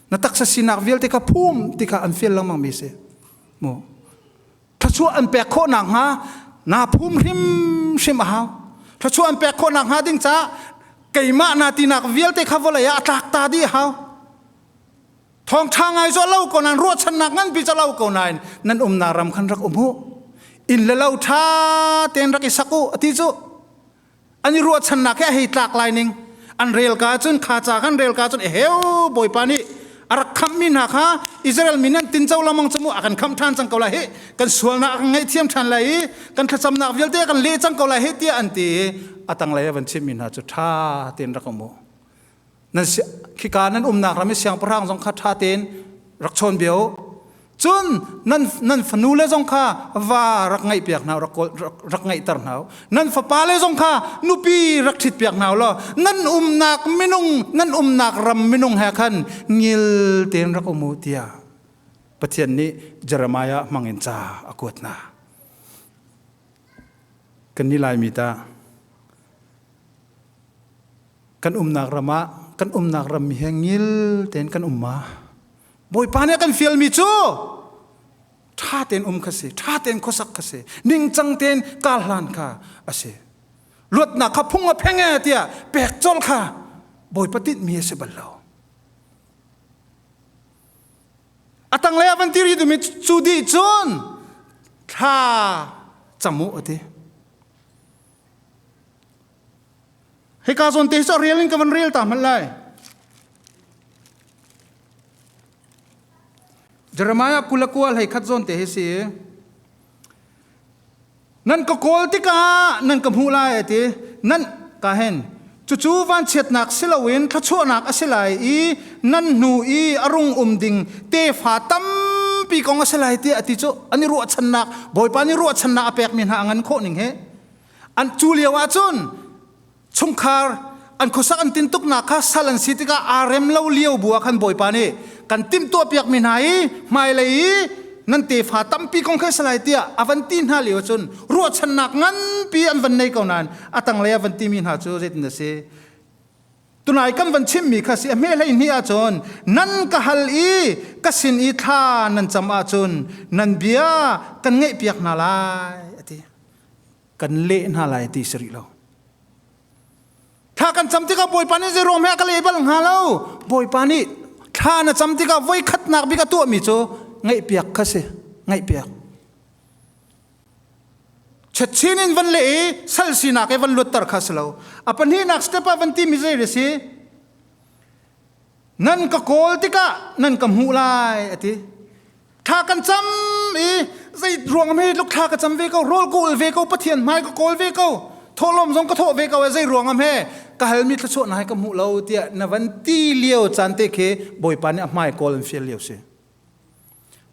na taksa sinak vialte kha phum ti kha an fial lengmang mi si. Mu. Thluachuah an pek khawh nakhnga na phum hrimhrim a hau. Thluachuah an pek khawh nakhnga ding caah keimah na tinak vialte kha vawlei ah a tlak ta dih a hau. Thawngṭha ngai cu a lo ko nain ruahchannak nganpi cu a lo ko nain nan umnak ram khan rak um u. Inn le lo ṭha tein rak i sak u a ti cu. An i ruahchannak he a hei tlak lai ning. An rel ka cun kha ca kan rel ka cun eheu Bawipa nih a rak khamhmi hna kha Israel mi nan tinco lamang cu mu a kan khamh ṭhan cang ko lai hi kan sualnak a kan ngaihthiam ṭhan lai i kan thlacamnak vialte a kan leh cang ko lai hi tiah an ti i a tanglei a van chimhmi hna cu ṭha tein rak um u. Nan khika nan umnak ram i siangpahrang zong kha ṭha tein rak chawn bia u. Cun nan, nan fanule zong kha va rak ngaihpiak hna rak, rak, rak ngaihter hna u. Nan fapale zong kha nupi rak ṭhitpiak hna u law nan umnak minung nan umnak ram minung he khan ngil tein rak um u tiah Pathian nih Jeremiah hmangin ca a kuat hna. Kan ni Laimi ta Kan umnak ram ah kan umnak ram mi he ngil tein kan um ma? Bawipa nih a kan fialmi cu ṭha tein um kha si, ṭha tein khuasak kha si, ningcang tein kar hlan kha a si. Luatnak kha phung a pheng e tiah pek colh kha Bawipa tinhmi a si bal lo. A tanglei ah van ti rih dumi cu dih cun thla cam u a ti. Hika zawn te hi cu rel in ka van rel ta hmanh lai. Jeremiah 29 hlei khat zawn te hi si. Nan ka kawl tikah nan ka hmuh lai a ti. Nan ka hen. Cucu vanchiatnak si loin thluachuahnak a si lai i nan hnu i a rung um ding tefa tampi kong a si lai tiah a ti cu an i ruahchannak Bawipa nih ruahchannak a pekmi hna a ngan khawh ning hi An cu lio ahcun chungkhar an khuasak an tintuknak kha sal an si tikah aa rem lo lio bu ah khan Bawipa nih kan timhtuah piakmi hna i hmailei i nan tefa tampi kong kha salai tiah a van ti hna lio cun ruahchannak nganpi an van nei ko nain a tanglei a van timi hna cu zeitin a si Tunai kan van chimmi kha si a hme hlei hnih ahcun nan ka hal i ka sin i thla nan cam ahcun nan bia kan ngaihpiak hna lai a ti. Kan leh hna lai ti si rih lo. Thla kan cam tikah Bawipa nih zei ruang he a ka leh bal hnga lo. Bawipa nih thla na cam tikah voi khatnak bik a tuahmi cu ngaihpiak kha si. Ngaihpiak. Chetchin in van leh i sal sinak i van luatter kha si lo. A pahnihnak step ah van timi zei a si? Nan ka kawl tikah nan ka hmuh lai a ti. Thla kan cam i zei ruang he tluk thla ka cam ve ko, rawl ka ul ve ko, Pathian hmai ka kawl ve ko, thawhlawm zong ka thawh ve ko, zei ruang am he ka halmi thluachuah na hai ka hmuh lo tiah na van ti lio caan te khi Bawipa nih a hmai kawl an fial lio si.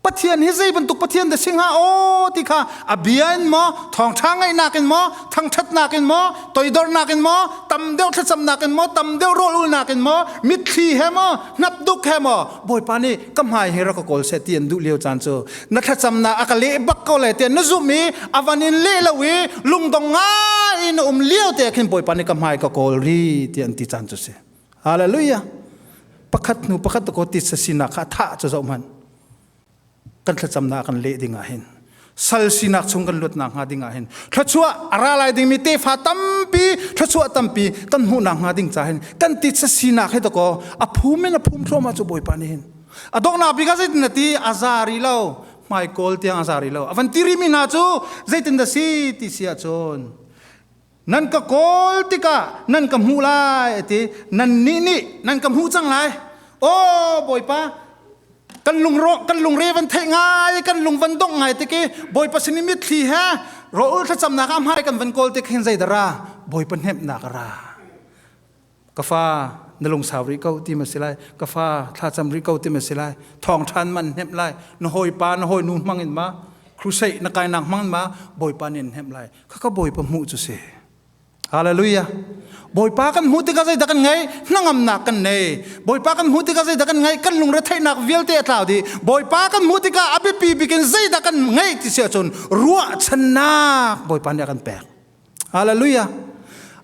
Pathian hi zei bantuk Pathian dah si hnga aw ti kha a bia in maw thawngṭha ngaihnak in maw thangṭhatnak in maw toidornak in maw tam deuh thlacamnak in maw tam deuh rawl ulnak in maw mitthli he maw hnapduk he maw Bawipa nih ka hmai hi rak ka kawl seh ti an duh lio caan cu na thlacamnak a ka leh bak ko lai tiah na zumh i a van in leh lo i lungdong ngai in na um lio te khin Bawipa nih ka hmai ka kawl ri ti an ti caan cu si Hallelujah. Pakhat hnu pakhat ko titsa sinak kha thah cu zoh hmanh. Kan thlacamnak kan leh ding ah hin sal sinak chung kan luatnak hnga ding ah hin thluachuah a ra lai dingmi tefa tampi thluachuah tampi kan hmuhnak hnga ding ca hin kan titsa sinak hi dakaw a phum in a phum thluahmah cu Bawipa nih hin a donghnak bik ah zeitin na ti a za rih lo hmai kawl tiang a za rih lo a van ti rihmi hna cu zeitin dah si ti si ahcun Nan ka kawl tikah nan ka hmuh lai a ti. Nannih nih nan ka hmuh cang lai. Aw Bawipa, kan lungrawh kan lungre van theih ngai kan lung van dongh ngai tik i Bawipa sin i mitthli he rawl thlacamnak ah hmai kan van kawl tik hin zeidah ra Bawipa hnemhnak a ra. Ka fa na lungsau rih ko ti ma si lai ka fa thlacam rih ko ti ma si lai thawng ṭhan man hnemh lai na hawipa na hawinu hmang in ma crusade na kainak hmang in ma Bawipa nih an hnemh lai Khaka Bawipa hmuh cu si. Hallelujah. Bawipa kan hmuh tikah zeidah kan ngei? Hnangamnak kan nei. Bawipa kan hmuh tikah zeidah kan ngei? Kan lungretheihnak vialte a tlau dih. Bawipa kan hmuh tikah a biapi bik in zeidah kan ngeih ti si ahcun ruahchannak Bawipa nih a kan pek. Hallelujah.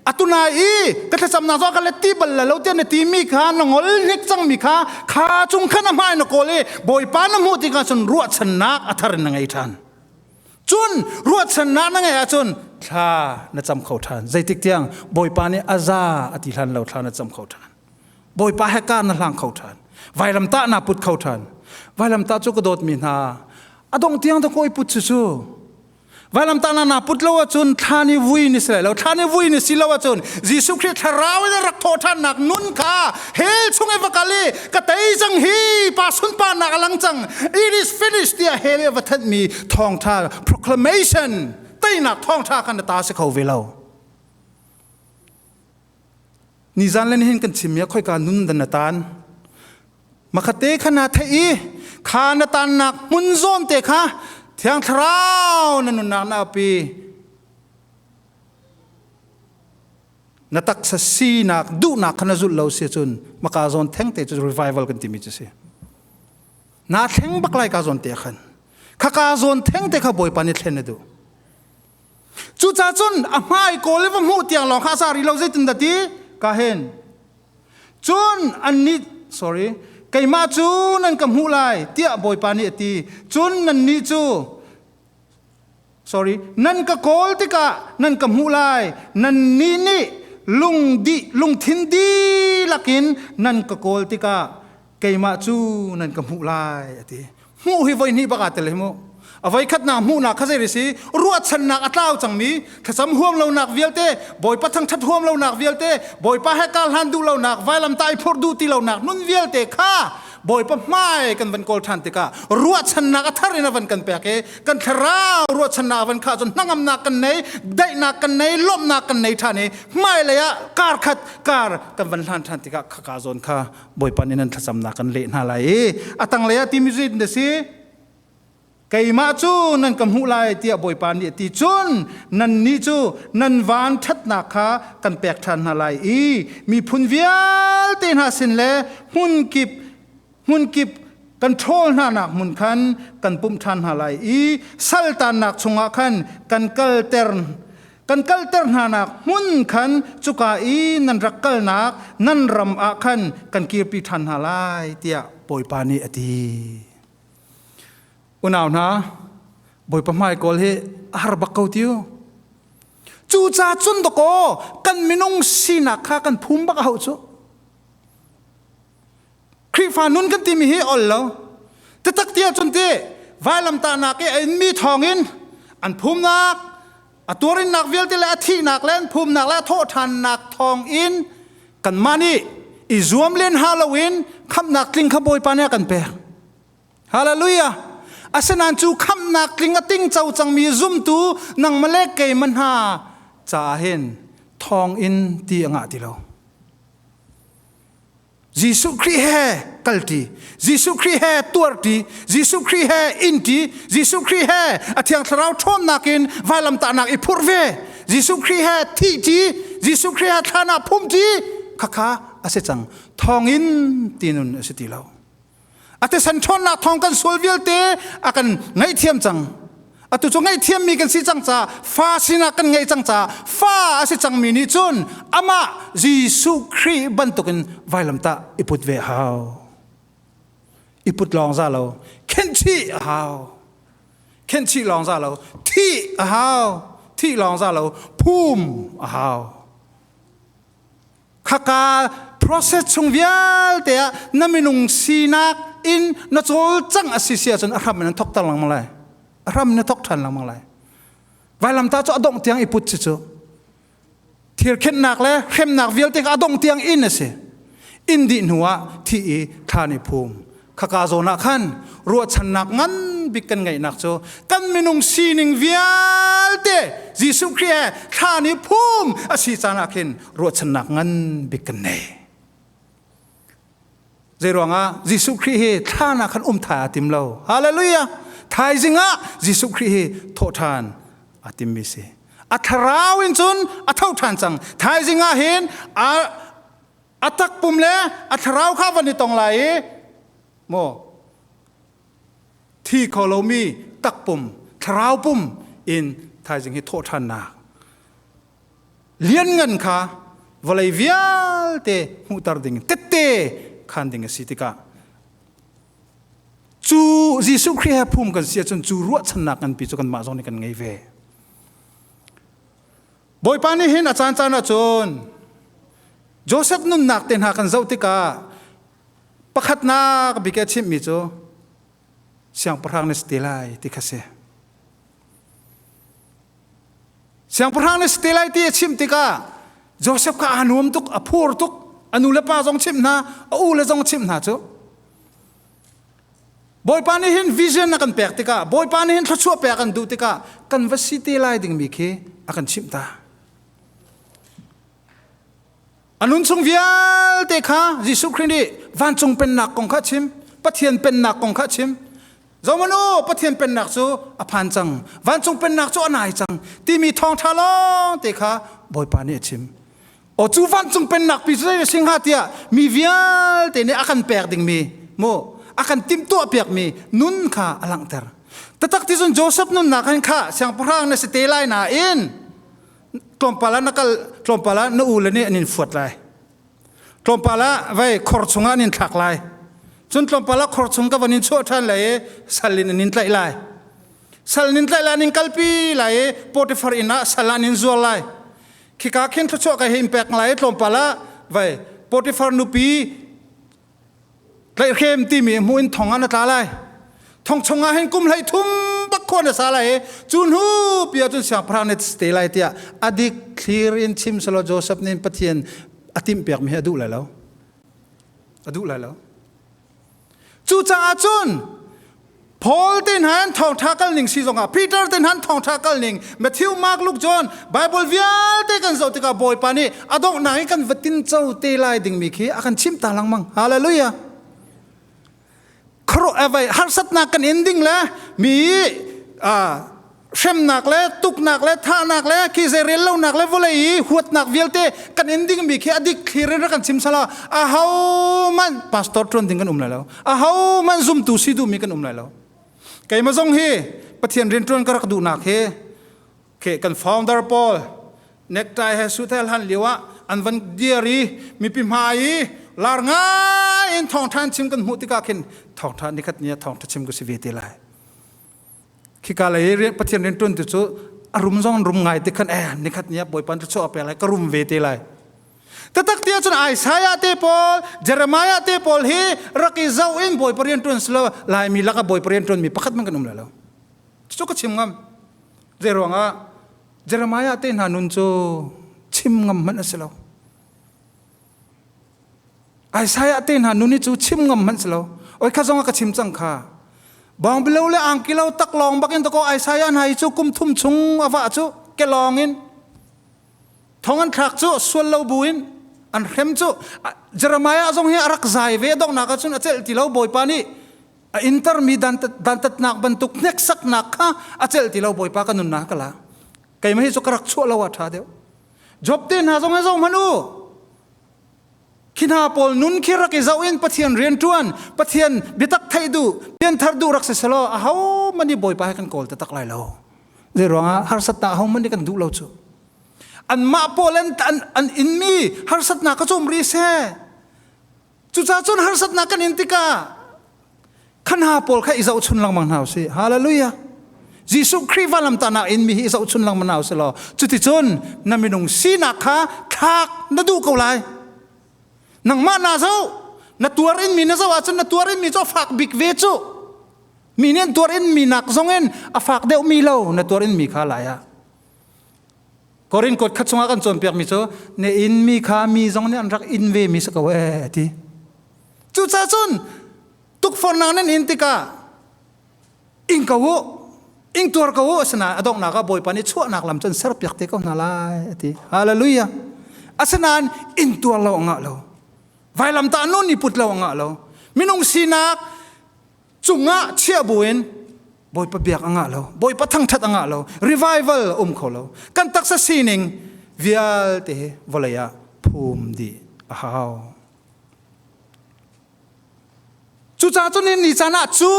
Atunai i ka thlacamnak zong ka let ti bal lo tiah na timi kha na ngol hnik cangmi kha kha chung khan a hmai na kawl i Bawipa na hmuh tikah cun ruahchannak a thar in na ngei ṭhan. Cun ruahchannak na ngeih ahcun thla na cam kho ṭhan. Zeitik tiang Bawipa nih a za a ti hlan lo thla na cam kho ṭhan. Bawipa he kar na hlang kho ṭhan. Vailamtah naa put kho ṭhan. Vailamtah cu ka dawtmi hna, a dongh tiang dah kawi put cu cu. Vailamtah na naa put lo ahcun thla ni vui ni si lai lo. Thla ni vui ni si lo ahcun Jesuh Khrih thlarau in rak thawh ṭhannak nun kha hell chung i va kal i ka tei cang hi pa sunparnak a lang cang. It is finished tiah hell i a va thanhmi thawngṭha proclamation teinak thawngṭha kha na ta si kho ve lo. Nizan le nihin kan chimmi ah khoika nun dan na tan. Makhate kha na theih i kha na tannak hmun zawn te kha Thiang Thlarau na nunnak na api. Na taksa sinak duhnak kha na zulh lo si cun maka zawn theng te cu revival kan timi cu si. Na thleng bak lai ka zawn te khan. Khaka zawn theng te kha Bawipa nih thlen a duh. Cucaah cun a hmai kawl i va hmuh tiang lawng kha a sa rih lo zeitin dah ti ka hen. Cun annih sorry keimah cu nan ka hmuh lai tiah Bawipa nih a ti. Cun nannih cu sorry nan ka kawl tikah nan ka hmuh lai. Nannih nih lung dih lungthin dihlak in nan ka kawl tikah keimah cu nan ka hmuh lai a ti. Hmuh hi voi hnih bak aa tel hi mu. A voi khatnak hmuhnak kha zei si ruahchannak a tlau cangmi thlacam huam lonak vialte Bawipa thangṭhat huam lonak vialte Bawipa he kar hlan duh lonak vailamtah i phurh duh ti lonak nun vialte kha Bawipa hmai kan van kawl ṭhan tikah ruahchannak a thar in a van kan pek i kan thlarau ruahchannak a van khah cun hnangamnak kan nei daihnak kan nei lawmhnak kan nei ṭhan i hmailei ah kar khat kar kan van hlan ṭhan tikah khaka zawn kha Bawipa nih nan thlacamnak kan leh hna lai i a tanglei ah timi cu na si keimah cu nan ka hmuh lai tiah Bawipa nih a ti cun nannih cu nan van ṭhatnak kha kan pek ṭhan hna lai i miphun vialte hna sin le hmun kip hmun kip kan ṭhawl hnanak hmun khan kan pumh ṭhan hna lai i saltannak chungah khan kan kalter kan kalter hnanak hmun khan cuka i nan rak kalnak nan ram ah khan kan kirpi ṭhan hna lai tiah Bawipa nih a ti. Unau hna, Bawipa hmai kawl hi a har bak ko tiu. Cuca cun dakaw kan minung sinak kha kan phum bak a hauh cu. Khrihfa nun kan timi hi ol lo. Tatak ti ahcun ti vailamtahnak i a inmi thawngin an phumnak, a tuarinnak vialte le a thihnak le an phumnak le a thawhṭhannak thawngin kanmah nih i zuam len ha loin khamhnak tling kha Bawipa nih a kan pek. Hallelujah! Asinain cu khamhnak tling a tingco cangmi zumtu nangmah le keimah hna caah hin thawngin ti a ngah ti lo. Jesuh Khrih he kalṭi, Jesuh Khrih he tuarṭi, Jesuh Khrih he inṭi, Jesuh Khrih he a Thiang Thlarau ṭhawnnak in vailamtahnak i phurh ve, Jesuh Khrih he thihṭi, Jesuh Khrih he thlan ah phumṭi, khakha a si cang. Thawngin ti nun a si ti lo. A thisen ṭhawnnak thawng kan sual vialte a kan ngaihthiam cang. Atu cu ngaihthiammi kan si cang caah fa sinak kan ngei cang caah fa a si cangmi nih cun amah Jesuh Khrih bantukin vailamtah i put ve a hau. I put lawng za lo, khenhchih a hau. Khenhchih lawng za lo, thih a hau. Thih lawng za lo, phum a hau. Khaka process chung vialte ah na minung sinak in na cawlcangh a si si ahcun a hram in an thok ter lengmang lai. A hram in na thok ṭhan lengmang lai. Vailamtah cu a dongh tiang i put si cu. Thirkhenhnak le hremnak vialte kha a dongh tiang in a si. Inn dih hnu ah thi i thlan i phum. Khaka zawn ah khan ruahchannak ngan bik kan ngeihnak cu kan minung sining vialte Jesuh Khrih he thlan i phum a si caan ah khin ruahchannak ngan bik kan nei. Zeiruangah Jesuh Khrih hi thlan ah khan um thai aa tim lo. Hallelujah! Thaizing ah Jesuh Khrih hi thawhṭhan aa timmi si. A thlarau in cun a tho ṭhan cang. Thaizing ah hin a a takpum le a thlarau kha van i tong lai i maw thi kho lomi takpum thlarau pum in thaizing hi thawh ṭhannak lianngan kha vawlei vialte hmuhter ding tette khan ding a si tikah cu Jesuh Khrih he phum kan si ahcun cu ruahchannak nganpi cu kanmah zong nih kan ngei ve. Bawipa nih hin a caancaan ahcun Joseph nunnak te hna kan zoh tikah Pakhatnak bik a chimhmi cu siangpahrang na si te lai ti kha si. Siangpahrang na si te lai ti a chimh tikah Joseph kha aa nuam tuk, a phur tuk, a nu le pa zong chimh hna, a u le zong chimh hna cu. Bawipa nih hin vision a kan pek tikah, Bawipa nih hin thluachuah pek an duh tikah kan va si te lai dingmi khi a kan chimh ta. A nun chung vialte kha Jesuh Khrih nih vancung pennak kong kha chim, Pathian pennak kong kha chim. Zohmanh u, Pathian pennak cu a phan cang, vancung pennak cu a nai cang timi thawngṭha lawng te kha Bawipa nih a chim. Aw cu vancung pennak pi cu zei a si hnga tiah mi vialte nih a kan pek dingmi mu a kan timhtuah piakmi nun kha a langhter. Tatak ti cun Joseph nunnak hin kha siangpahrang na si te lai nain tlawmpal ah na kal tlawmpal ah na u le nih an in fuat lai tlawmpal ah vei khor chungah an in thlak lai cun tlawmpal ah khor chung ka van in chuah ṭhan lai i sal in an in tlaih lai sal in tlaih lai an in kalpi lai i Potifar inn ah sal ah an in zuar lai khika khin thluachuah ka hei in pek lai i tlawmpal ah vei Potifar nupi Tlaihhrem timi hmuh in thong ah na tla lai. Thong chungah hin kum hlei thum bak khua na sa lai i cu hnu pi ahcun siangpahrang nih te lai tiah a dik thlir in chim selaw Joseph nih Pathian a timhpiakmi hi a duh lai lo. A duh lai lo. Cucaah cun Paul te hna an thawngṭha kal ning si zongah Peter te hna an thawngṭha kal ning Matthew, Mark, Luke, John Bible vialte kan zoh tikah Bawipa nih a donghnak i kan va tinco te lai dingmi khi a kan chimh ta lengmang. Hallelujah. Khuaruah harsatnak kan in ding le mi hremnak le tuknak le thahnak le khi zei rel lonak le vawlei i huatnak vialte kan in dingmi khi a dik thlir in rak kan chim sala a ho man pastor tuan ding kan um lai lo a ho man zumtu si duhmi kan um lai lo keimah zong hi Pathian rian tuan ka rak duhnak hi ke kan founder Paul necktie he suit he hlan lio ah an van dir i mipi hmai i lar ngai in thawngtha chim kan hmuh tikah khin thawngtha nikhat ni ah thawngtha chim ka si ve te lai Khika lei rian Pathian rian ṭuan tu cu a rum zong rum ngai te khan eh nikhat ni ah Bawipa cu chuah pek lai ka rum ve te lai. Tatak ti ahcun Isaiah te pawl, Jeremiah te pawl hi rak i zoh in Bawipa rian ṭuan silo Laimi lakah Bawipa rian ṭuan mi pakhat man kan um lai lo. Cu ka chim ngam. Zei ruangah Jeremiah te hna nun cu chim ngam hmanh a si lo. Isaiah te hna nun hi cu chim ngam hmanh si lo. Oi kha zong a ka chim cang kha. Bawng bilo le angki lo tak lawng bak in to ko Isaiah hna hi cu kum thum chung a vah cu ke lawng in thong an thlak cu sual lo bu in an hrem cu Jeremiah zong hi a rak zai ve donghnak ahcun a celh ti lo Bawipa nih a inter mi dantatnak bantuk hneksaknak kha a celh ti lo Bawipa ka nunnak ka la keimah hi cu ka rak chuah lo ah ṭha deuh Job te hna zong hi zoh hmanh u Khi hna pawl nun khi rak i zoh in Pathian rianṭuan, Pathian biatak theih duh, pianthar duh rak si selaw aho man i Bawipa he kan kawl taktak lai lo. Zei ruangah harsatnak aho man nih kan duh lo cu. Anmah pawl an, an, an inmi harsatnak ka cum rih seh. Cucaah cun harsatnak kan in tikah kha hna pawl kha i zohchun lengmang hna usih. Hallelujah. Jesuh Khrih vanlamtahnak in mi hi i zohchun lengmang hna usih law cuticun na minung sinak kha thlak na duh ko lai. Nangmah naa zoh, na tuar in mi na zoh ahcun na tuar in mi cu a fak bik ve cu. Mi nih an tuar in mi nak zong in a fak deuh mi lo na tuar in mi kha lai ah. Korin kuat khat chungah kan cawnpiakmi cu na in mi kha mi zong nih an rak in ve mi si ko ee ti. Cucaah cun tukforhnak nan in tikah ing ko u, ing tuar ko u asinain a donghnak ah Bawipa nih chuahnak lam cun serpiak te ko hna lai a ti. Hallelujah. Asinain in tuar lo a ngah lo. Vailamtah nun i put lo a ngah lo. Minung sinak cungah chiah buin Bawipa biak a ngah lo Bawipa thangthat a ngah lo revival a um kho lo kan taksa sining vialte hi vawlei ah phum dih a hau cucaah cun ni caan ah cu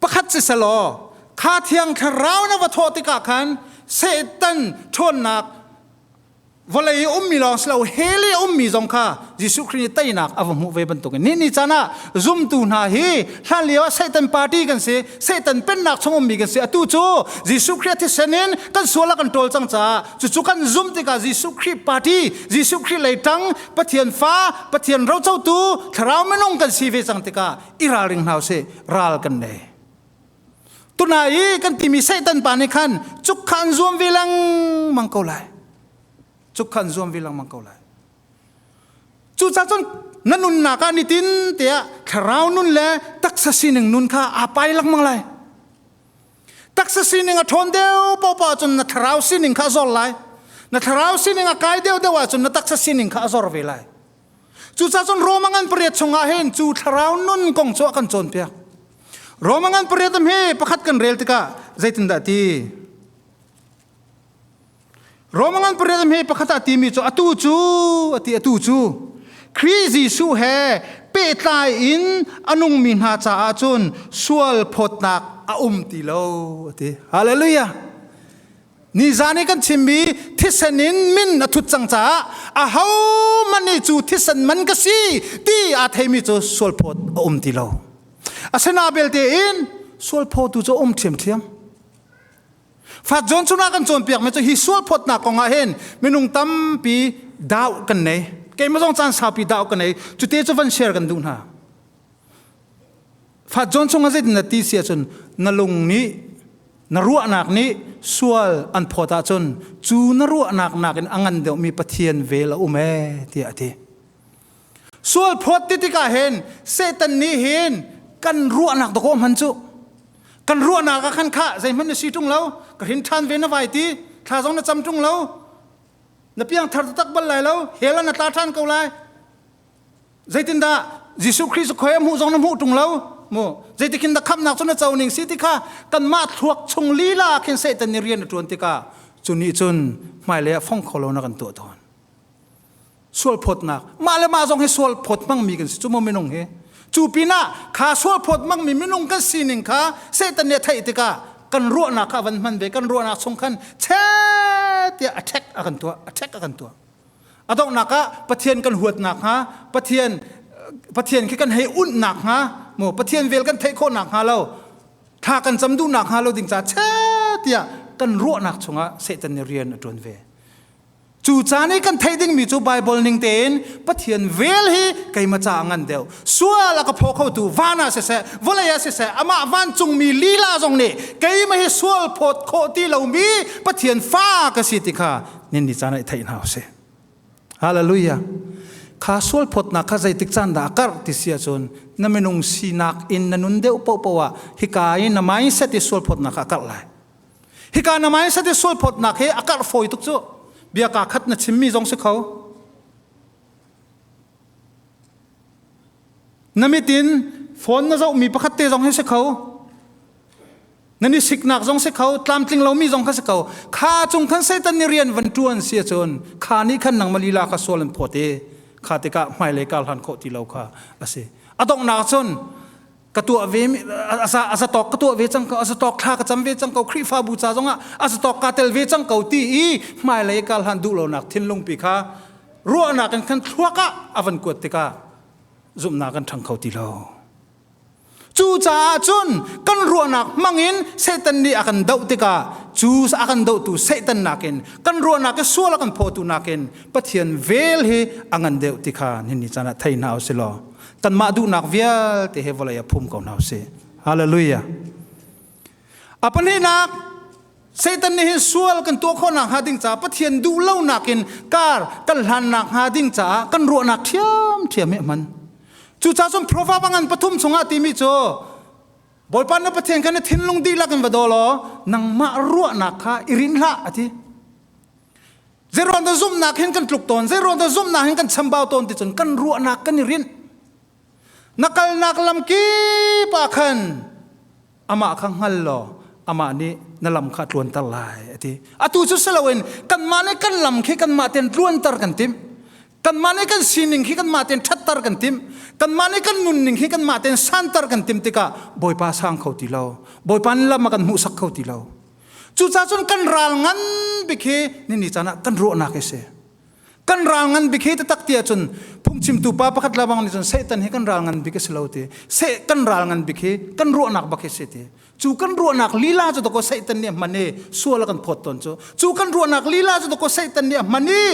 pakhat si selaw kha thiang thlarau na va thawh tikah khan Satan ṭhawnnak. Vawlei i ummi lawng si lo hell i a ummi zong kha Jesuh Khrih nih teinak a va hmuh ve bantukin ni ni caan ah zumtu hna hi hlan lio ah Satan party kan si, Satan pennak chung ummi kan si. Atu cu Jesuh Khrih a thisen in kan sual a kan ṭawl cang caah cucu kan zumh tikah Jesuh Khrih party, Jesuh Khrih lei ṭang, Pathian fa, Pathian rocotu, thlarau minung kan si ve cang tikah i ralring hna usih, ral kan nei. Tuna i kan timi Satan pa nih khan cuk kha an zuam ve lengmang ko lai. Cuk kha an zuam ve lengmang ko lai. Cucaah cun na nunnak ah nitin tiah thlarau nun le taksa sining nun kha aa pai lengmang lai. Taksa sining a ṭhawn deuh paohpaoh ahcun na thlarau sining kha a zor lai. Na thlarau sining a kai deuhdeuh ahcun na taksa sining kha a zor ve lai. Cucaah cun Roma ngan pariat chungah hin cu thlarau nun kong cu a kan cawnpiak. Roma ngan pariat am hi pakhat kan rel tikah zeitindah ti? Roma ngan pariat am hi pakhat ah timi cu atu cu ati atu cu Khrih Jesuh he pehtlai in a nungmi hna caah cun sual phawtnak a um ti lo ati. Hallelujah. Nizan i kan chimmi thisen in min a thut cang caah ahohmanh nih cu thisen man ka si ti aa theimi cu sualphawt a um ti lo. Asina belte in sualphawtu cu a um ṭhiamṭhiam. Fat John chungah kan cawnpiakmi cu hi sualphawtnak kong ah hin minung tampi dau kan nei. Keimah zong caan saupi dau ka nei. Cute cu van share kan duh hna. Fat John chungah zeitin na ti si ahcun na lung nih na ruahnak nih sual an phawt ahcun cu na ruahnak nakin a ngan deuhmi Pathian vel a um ee tiah a ti. Sual phawt ti tikah hin Satan nih hin kan ruahnak dakaw hman cu kan ruahnak ah khan khah zeihmanh na si ṭung lo ka hrin ṭhan ve na vai ti thla zong na cam ṭung lo na piang thar taktak bal lai lo hell ah na tla ṭhan ko lai Zeitindah Jesuh Khrih cu khoi a hmuh zong na hmuh ṭung lo mu zeitikhin dah khamhnak cu na co ning si ti kha kanmah thluak chung lila khin Satan nih rian a ṭuan tikah cu nih cun hmailei ah fong kho lo na kan tuah tawn. Sual phawtnak mah le mah zong hi sual phawt hmangmi kan si cu mu minung hi cu pinah kha sual phawt hmangmi minung kan sining kha Satan nih a theih tikah kan ruahnak kha a van hman ve kan ruahnak chung khan chet tiah attack a kan tuah attack a kan tuah. A donghnak ah Pathian kan huat nakhnga, Pathian Pathian khi kan hei unh nakhnga, mu Pathian vel kan theih khawh nakhnga lo, thla kan cam duh nakhnga lo ding ca che tiah kan ruahnak chungah Satan nih rian a ṭuan ve. Cu caan i kan theih dingmi cu Bible ning tein Pathian vel hi keimah ca a ngan deuh. Sual a ka phaw khotu van ah siseh, vawlei ah siseh, amah vancungmi lila zong nih keimah hi sual phawt khawh ti lomi Pathian fa ka si ti kha nin ni caan ah i theih hna usih. Hallelujah. Kha sual phawtnak kha zeitik caan dah a karh ti si ahcun na minung sinak in na nun deuh paohpaoh ah hika i na mindset i sual phawtnak kha a karh lai. Hika na mindset i sual phawtnak hi a karh fawi tuk cu. Bia kaa khat na chimmi zong si kho. Na mit in phone na zohmi pakhat te zong hi si kho. Nan i siknak zong si kho, tlamtling lomi zong kha si kho. Kha cung khan Satan nih rian van ṭuan si ahcun kha nih khan nangmah lila kha sual an phawt i kha tikah hmailei kar hlan khawh ti lo kha a si. A donghnak cun ka tuah ve a zatawk ka tuah ve cang ko, a zatawk thla ka cam ve cang ko, Khrihfabu ca zongah a zatawk kaa tel ve cang ko ti i hmailei kar hlan duh lonak thinlungpi kha ruahnak in khan thluak ah a van kuat tikah zumhnak kan ṭhang kho ti lo. Cucaah cun kan ruahnak hmangin Satan nih a kan doh tikah cu a kan dohtu Satan nakin kan ruahnak i sual a kan phawtu nakin Pathian vel hi a ngan deuh ti kha nihin ni caan ah thei hna usih law kanmah duhnak vialte he vawlei ah phum ko hna usih. Hallelujah. A pahnihnak Satan nih hin sual kan tuah khawh nakhnga ding caah Pathian duh lonak in kar kan hlan nakhnga ding caah kan ruahnak ṭhiamṭhiam hi a hman. Cucaah cun Proverb a ngan pathum chungah timi cu Bawipa na Pathian kha na thinlung dihlak in va daw law nangmah ruahnak kha i rinh hlah a ti. Zeiruang dah zumhnak hin kan tluk tawn, zeiruang dah zumhnak hin kan chambau tawn ti cun kan ruahnak kan i rinh. Na kalnak lam kip ah khan amah kha hngal law amah nih na lam kha tluanter lai a ti. Atu cu si loin kanmah nih kan lam khi kanmah tein tluanter kan timh. Kanmah nih kan sining khi kanmah tein ṭhatter kan timh. Kanmah nih kan nunning khi kanmah tein santer kan timh tikah Bawipa sang kho ti lo. Bawipa nih lam a kan hmuhsak kho ti lo. Cucaah cun kan ral ngan bik hi ni ni caan ah kan ruahnak hi si. Kan ral ngan bik hi taktak ti ahcun phungchimtu pa pakhat labang nih cun Satan hi kan ral ngan bik a si lo ti. Se kan ral ngan bik hi kan ruahnak bak hi si ti. Cu kan ruahnak lila cu dakaw Satan nih a hman i sual a kan phawt tawn cu. Cu kan ruahnak lila cu dakaw Satan nih a hman i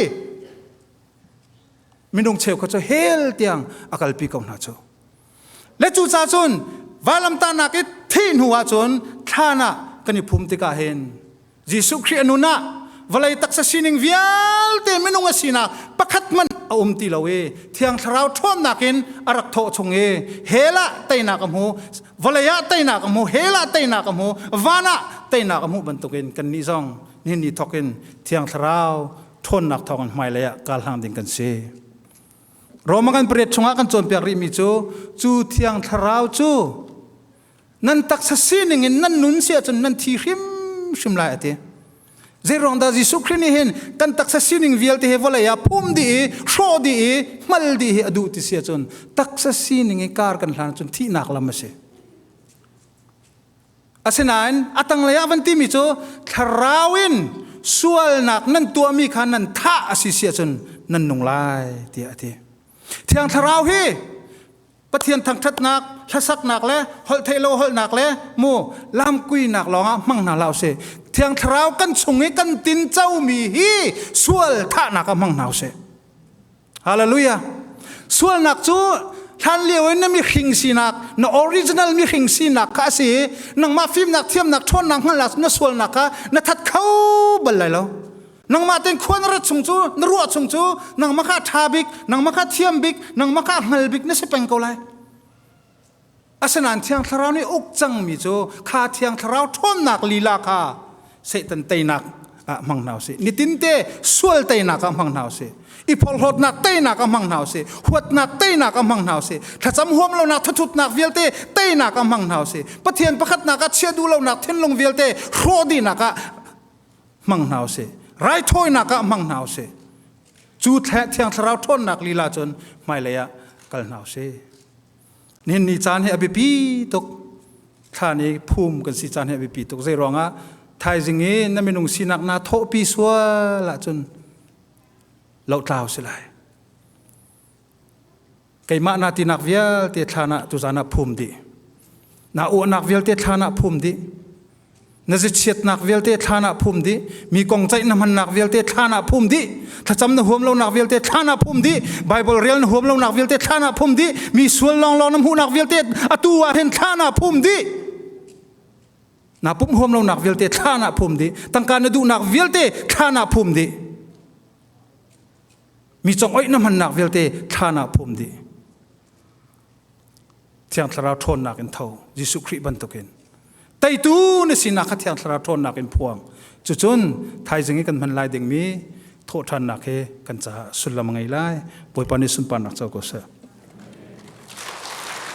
minung cheukhat cu hell tiang a kalpi ko hna cu. Le cu ca cun vailamtahnak i thih hnu ahcun thlan ah kan i phum tikah hin Jesuh Khrih a nun ah vawlei taksa sining vialte minung a sinak pakhat hmanh a um ti lo i Thiang Thlarau ṭhawnnak in a rak thawh chung i hell ah teinak a hmu, vawlei ah teinak a hmu, hell ah teinak a hmu, van ah teinak a hmuh bantukin kannih zong nihin ni thawk in Thiang Thlarau ṭhawnnak thawngin hmailei ah kal hlang ding kan si. Roma kan pariat chungah kan cawnpiak rihmi cu cu Thiang Thlarau cu nan taksa sining in nan nun si ahcun nan thi hrimhrim lai a ti. Zeiruang dah Jesuh Khrih nih hin kan taksa sining vialte hi vawlei ah phum dih i hrawh dih i hmal dih hi a duh ti si ahcun taksa sining i kar kan hlan ahcun thihnak lam a si. Asinain a tanglei ah van timi cu thlarau in sualnak nan tuahmi kha nan thah a si si ahcun nan nung lai tiah a ti. Thiang Thlarau hi Pathian thangṭhatnak, hlasaknak le holhtheih lo holhnak le mu lamkuinak lawngah hmang hna hlah usih. Thiang Thlarau kan chung i kan tin comi hi sual thahnak ah hmang hna usih. Hallelujah. Sualnak cu hlan lio in na mihring sinak, na original mihring sinak kha a si i nangmah fimnak, thiamnak, ṭhawnnak hngalhnak na sualnak kha na that kho bal lai lo. Nangmah tein khua na rat chung cu, na ruah chung cu nangmah kha ṭha bik, nangmah kha thiam bik, nangmah kha hngal bik na si peng ko lai. Asinain Thiang Thlarau nih uk cangmi cu kha Thiang Thlarau ṭhawnnak lila kha Satan teinak ah hmang hna usih. Nitinte sual teinak ah hmang hna usih. I porhlawtnak teinak ah hmang hna usih. Huatnak teinak ah hmang hna usih. Thlacam huam lonak thathutnak vialte teinak ah hmang hna usih. Pathian pakhatnak ah chia duh lonak thinlung vialte hrawh dihnak ah hmang hna usih. Raithawinak ah hmang hna usih. Cu Thiang Thlarau ṭhawnnak lila cun hmailei ah kal hna usih. Nihin ni caan hi a biapi tuk. Thlan i phum kan si caan hi a biapi tuk. Zei ruangah thaizing i na minung sinak naa thawhpi sual ahcun lohtlau si lai. Keimah na tinak vialte thlan ah tuzan ah phum dih. Na uahnak vialte thlan ah phum dih. Na zichiatnak vialte thlan ah phum dih. Mi kong ceih na hmannak vialte thlan ah phum dih. Thlacam na huam lonak vialte thlan ah phum dih. Bible rel na huam lonak vialte thlan ah phum dih. Mi sual lawnglawng na hmuhnak vialte atu ah hin thlan ah phum dih. Na pumh huam lonak vialte thlan ah phum dih. Tangka na duhnak vialte thlan ah phum dih. Mi congoih na hmannak vialte thlan ah phum dih. Thiang Thlarau ṭhawnnak in tho Jesuh Khrih bantukin teitu na sinak kha Thiang Thlarau ṭhawnnak in phuang. Cucun thaizing i kan hman lai dingmi thawhṭhannak hi kan caah sullam a ngei lai. Bawipa nih sunparnak co ko seh.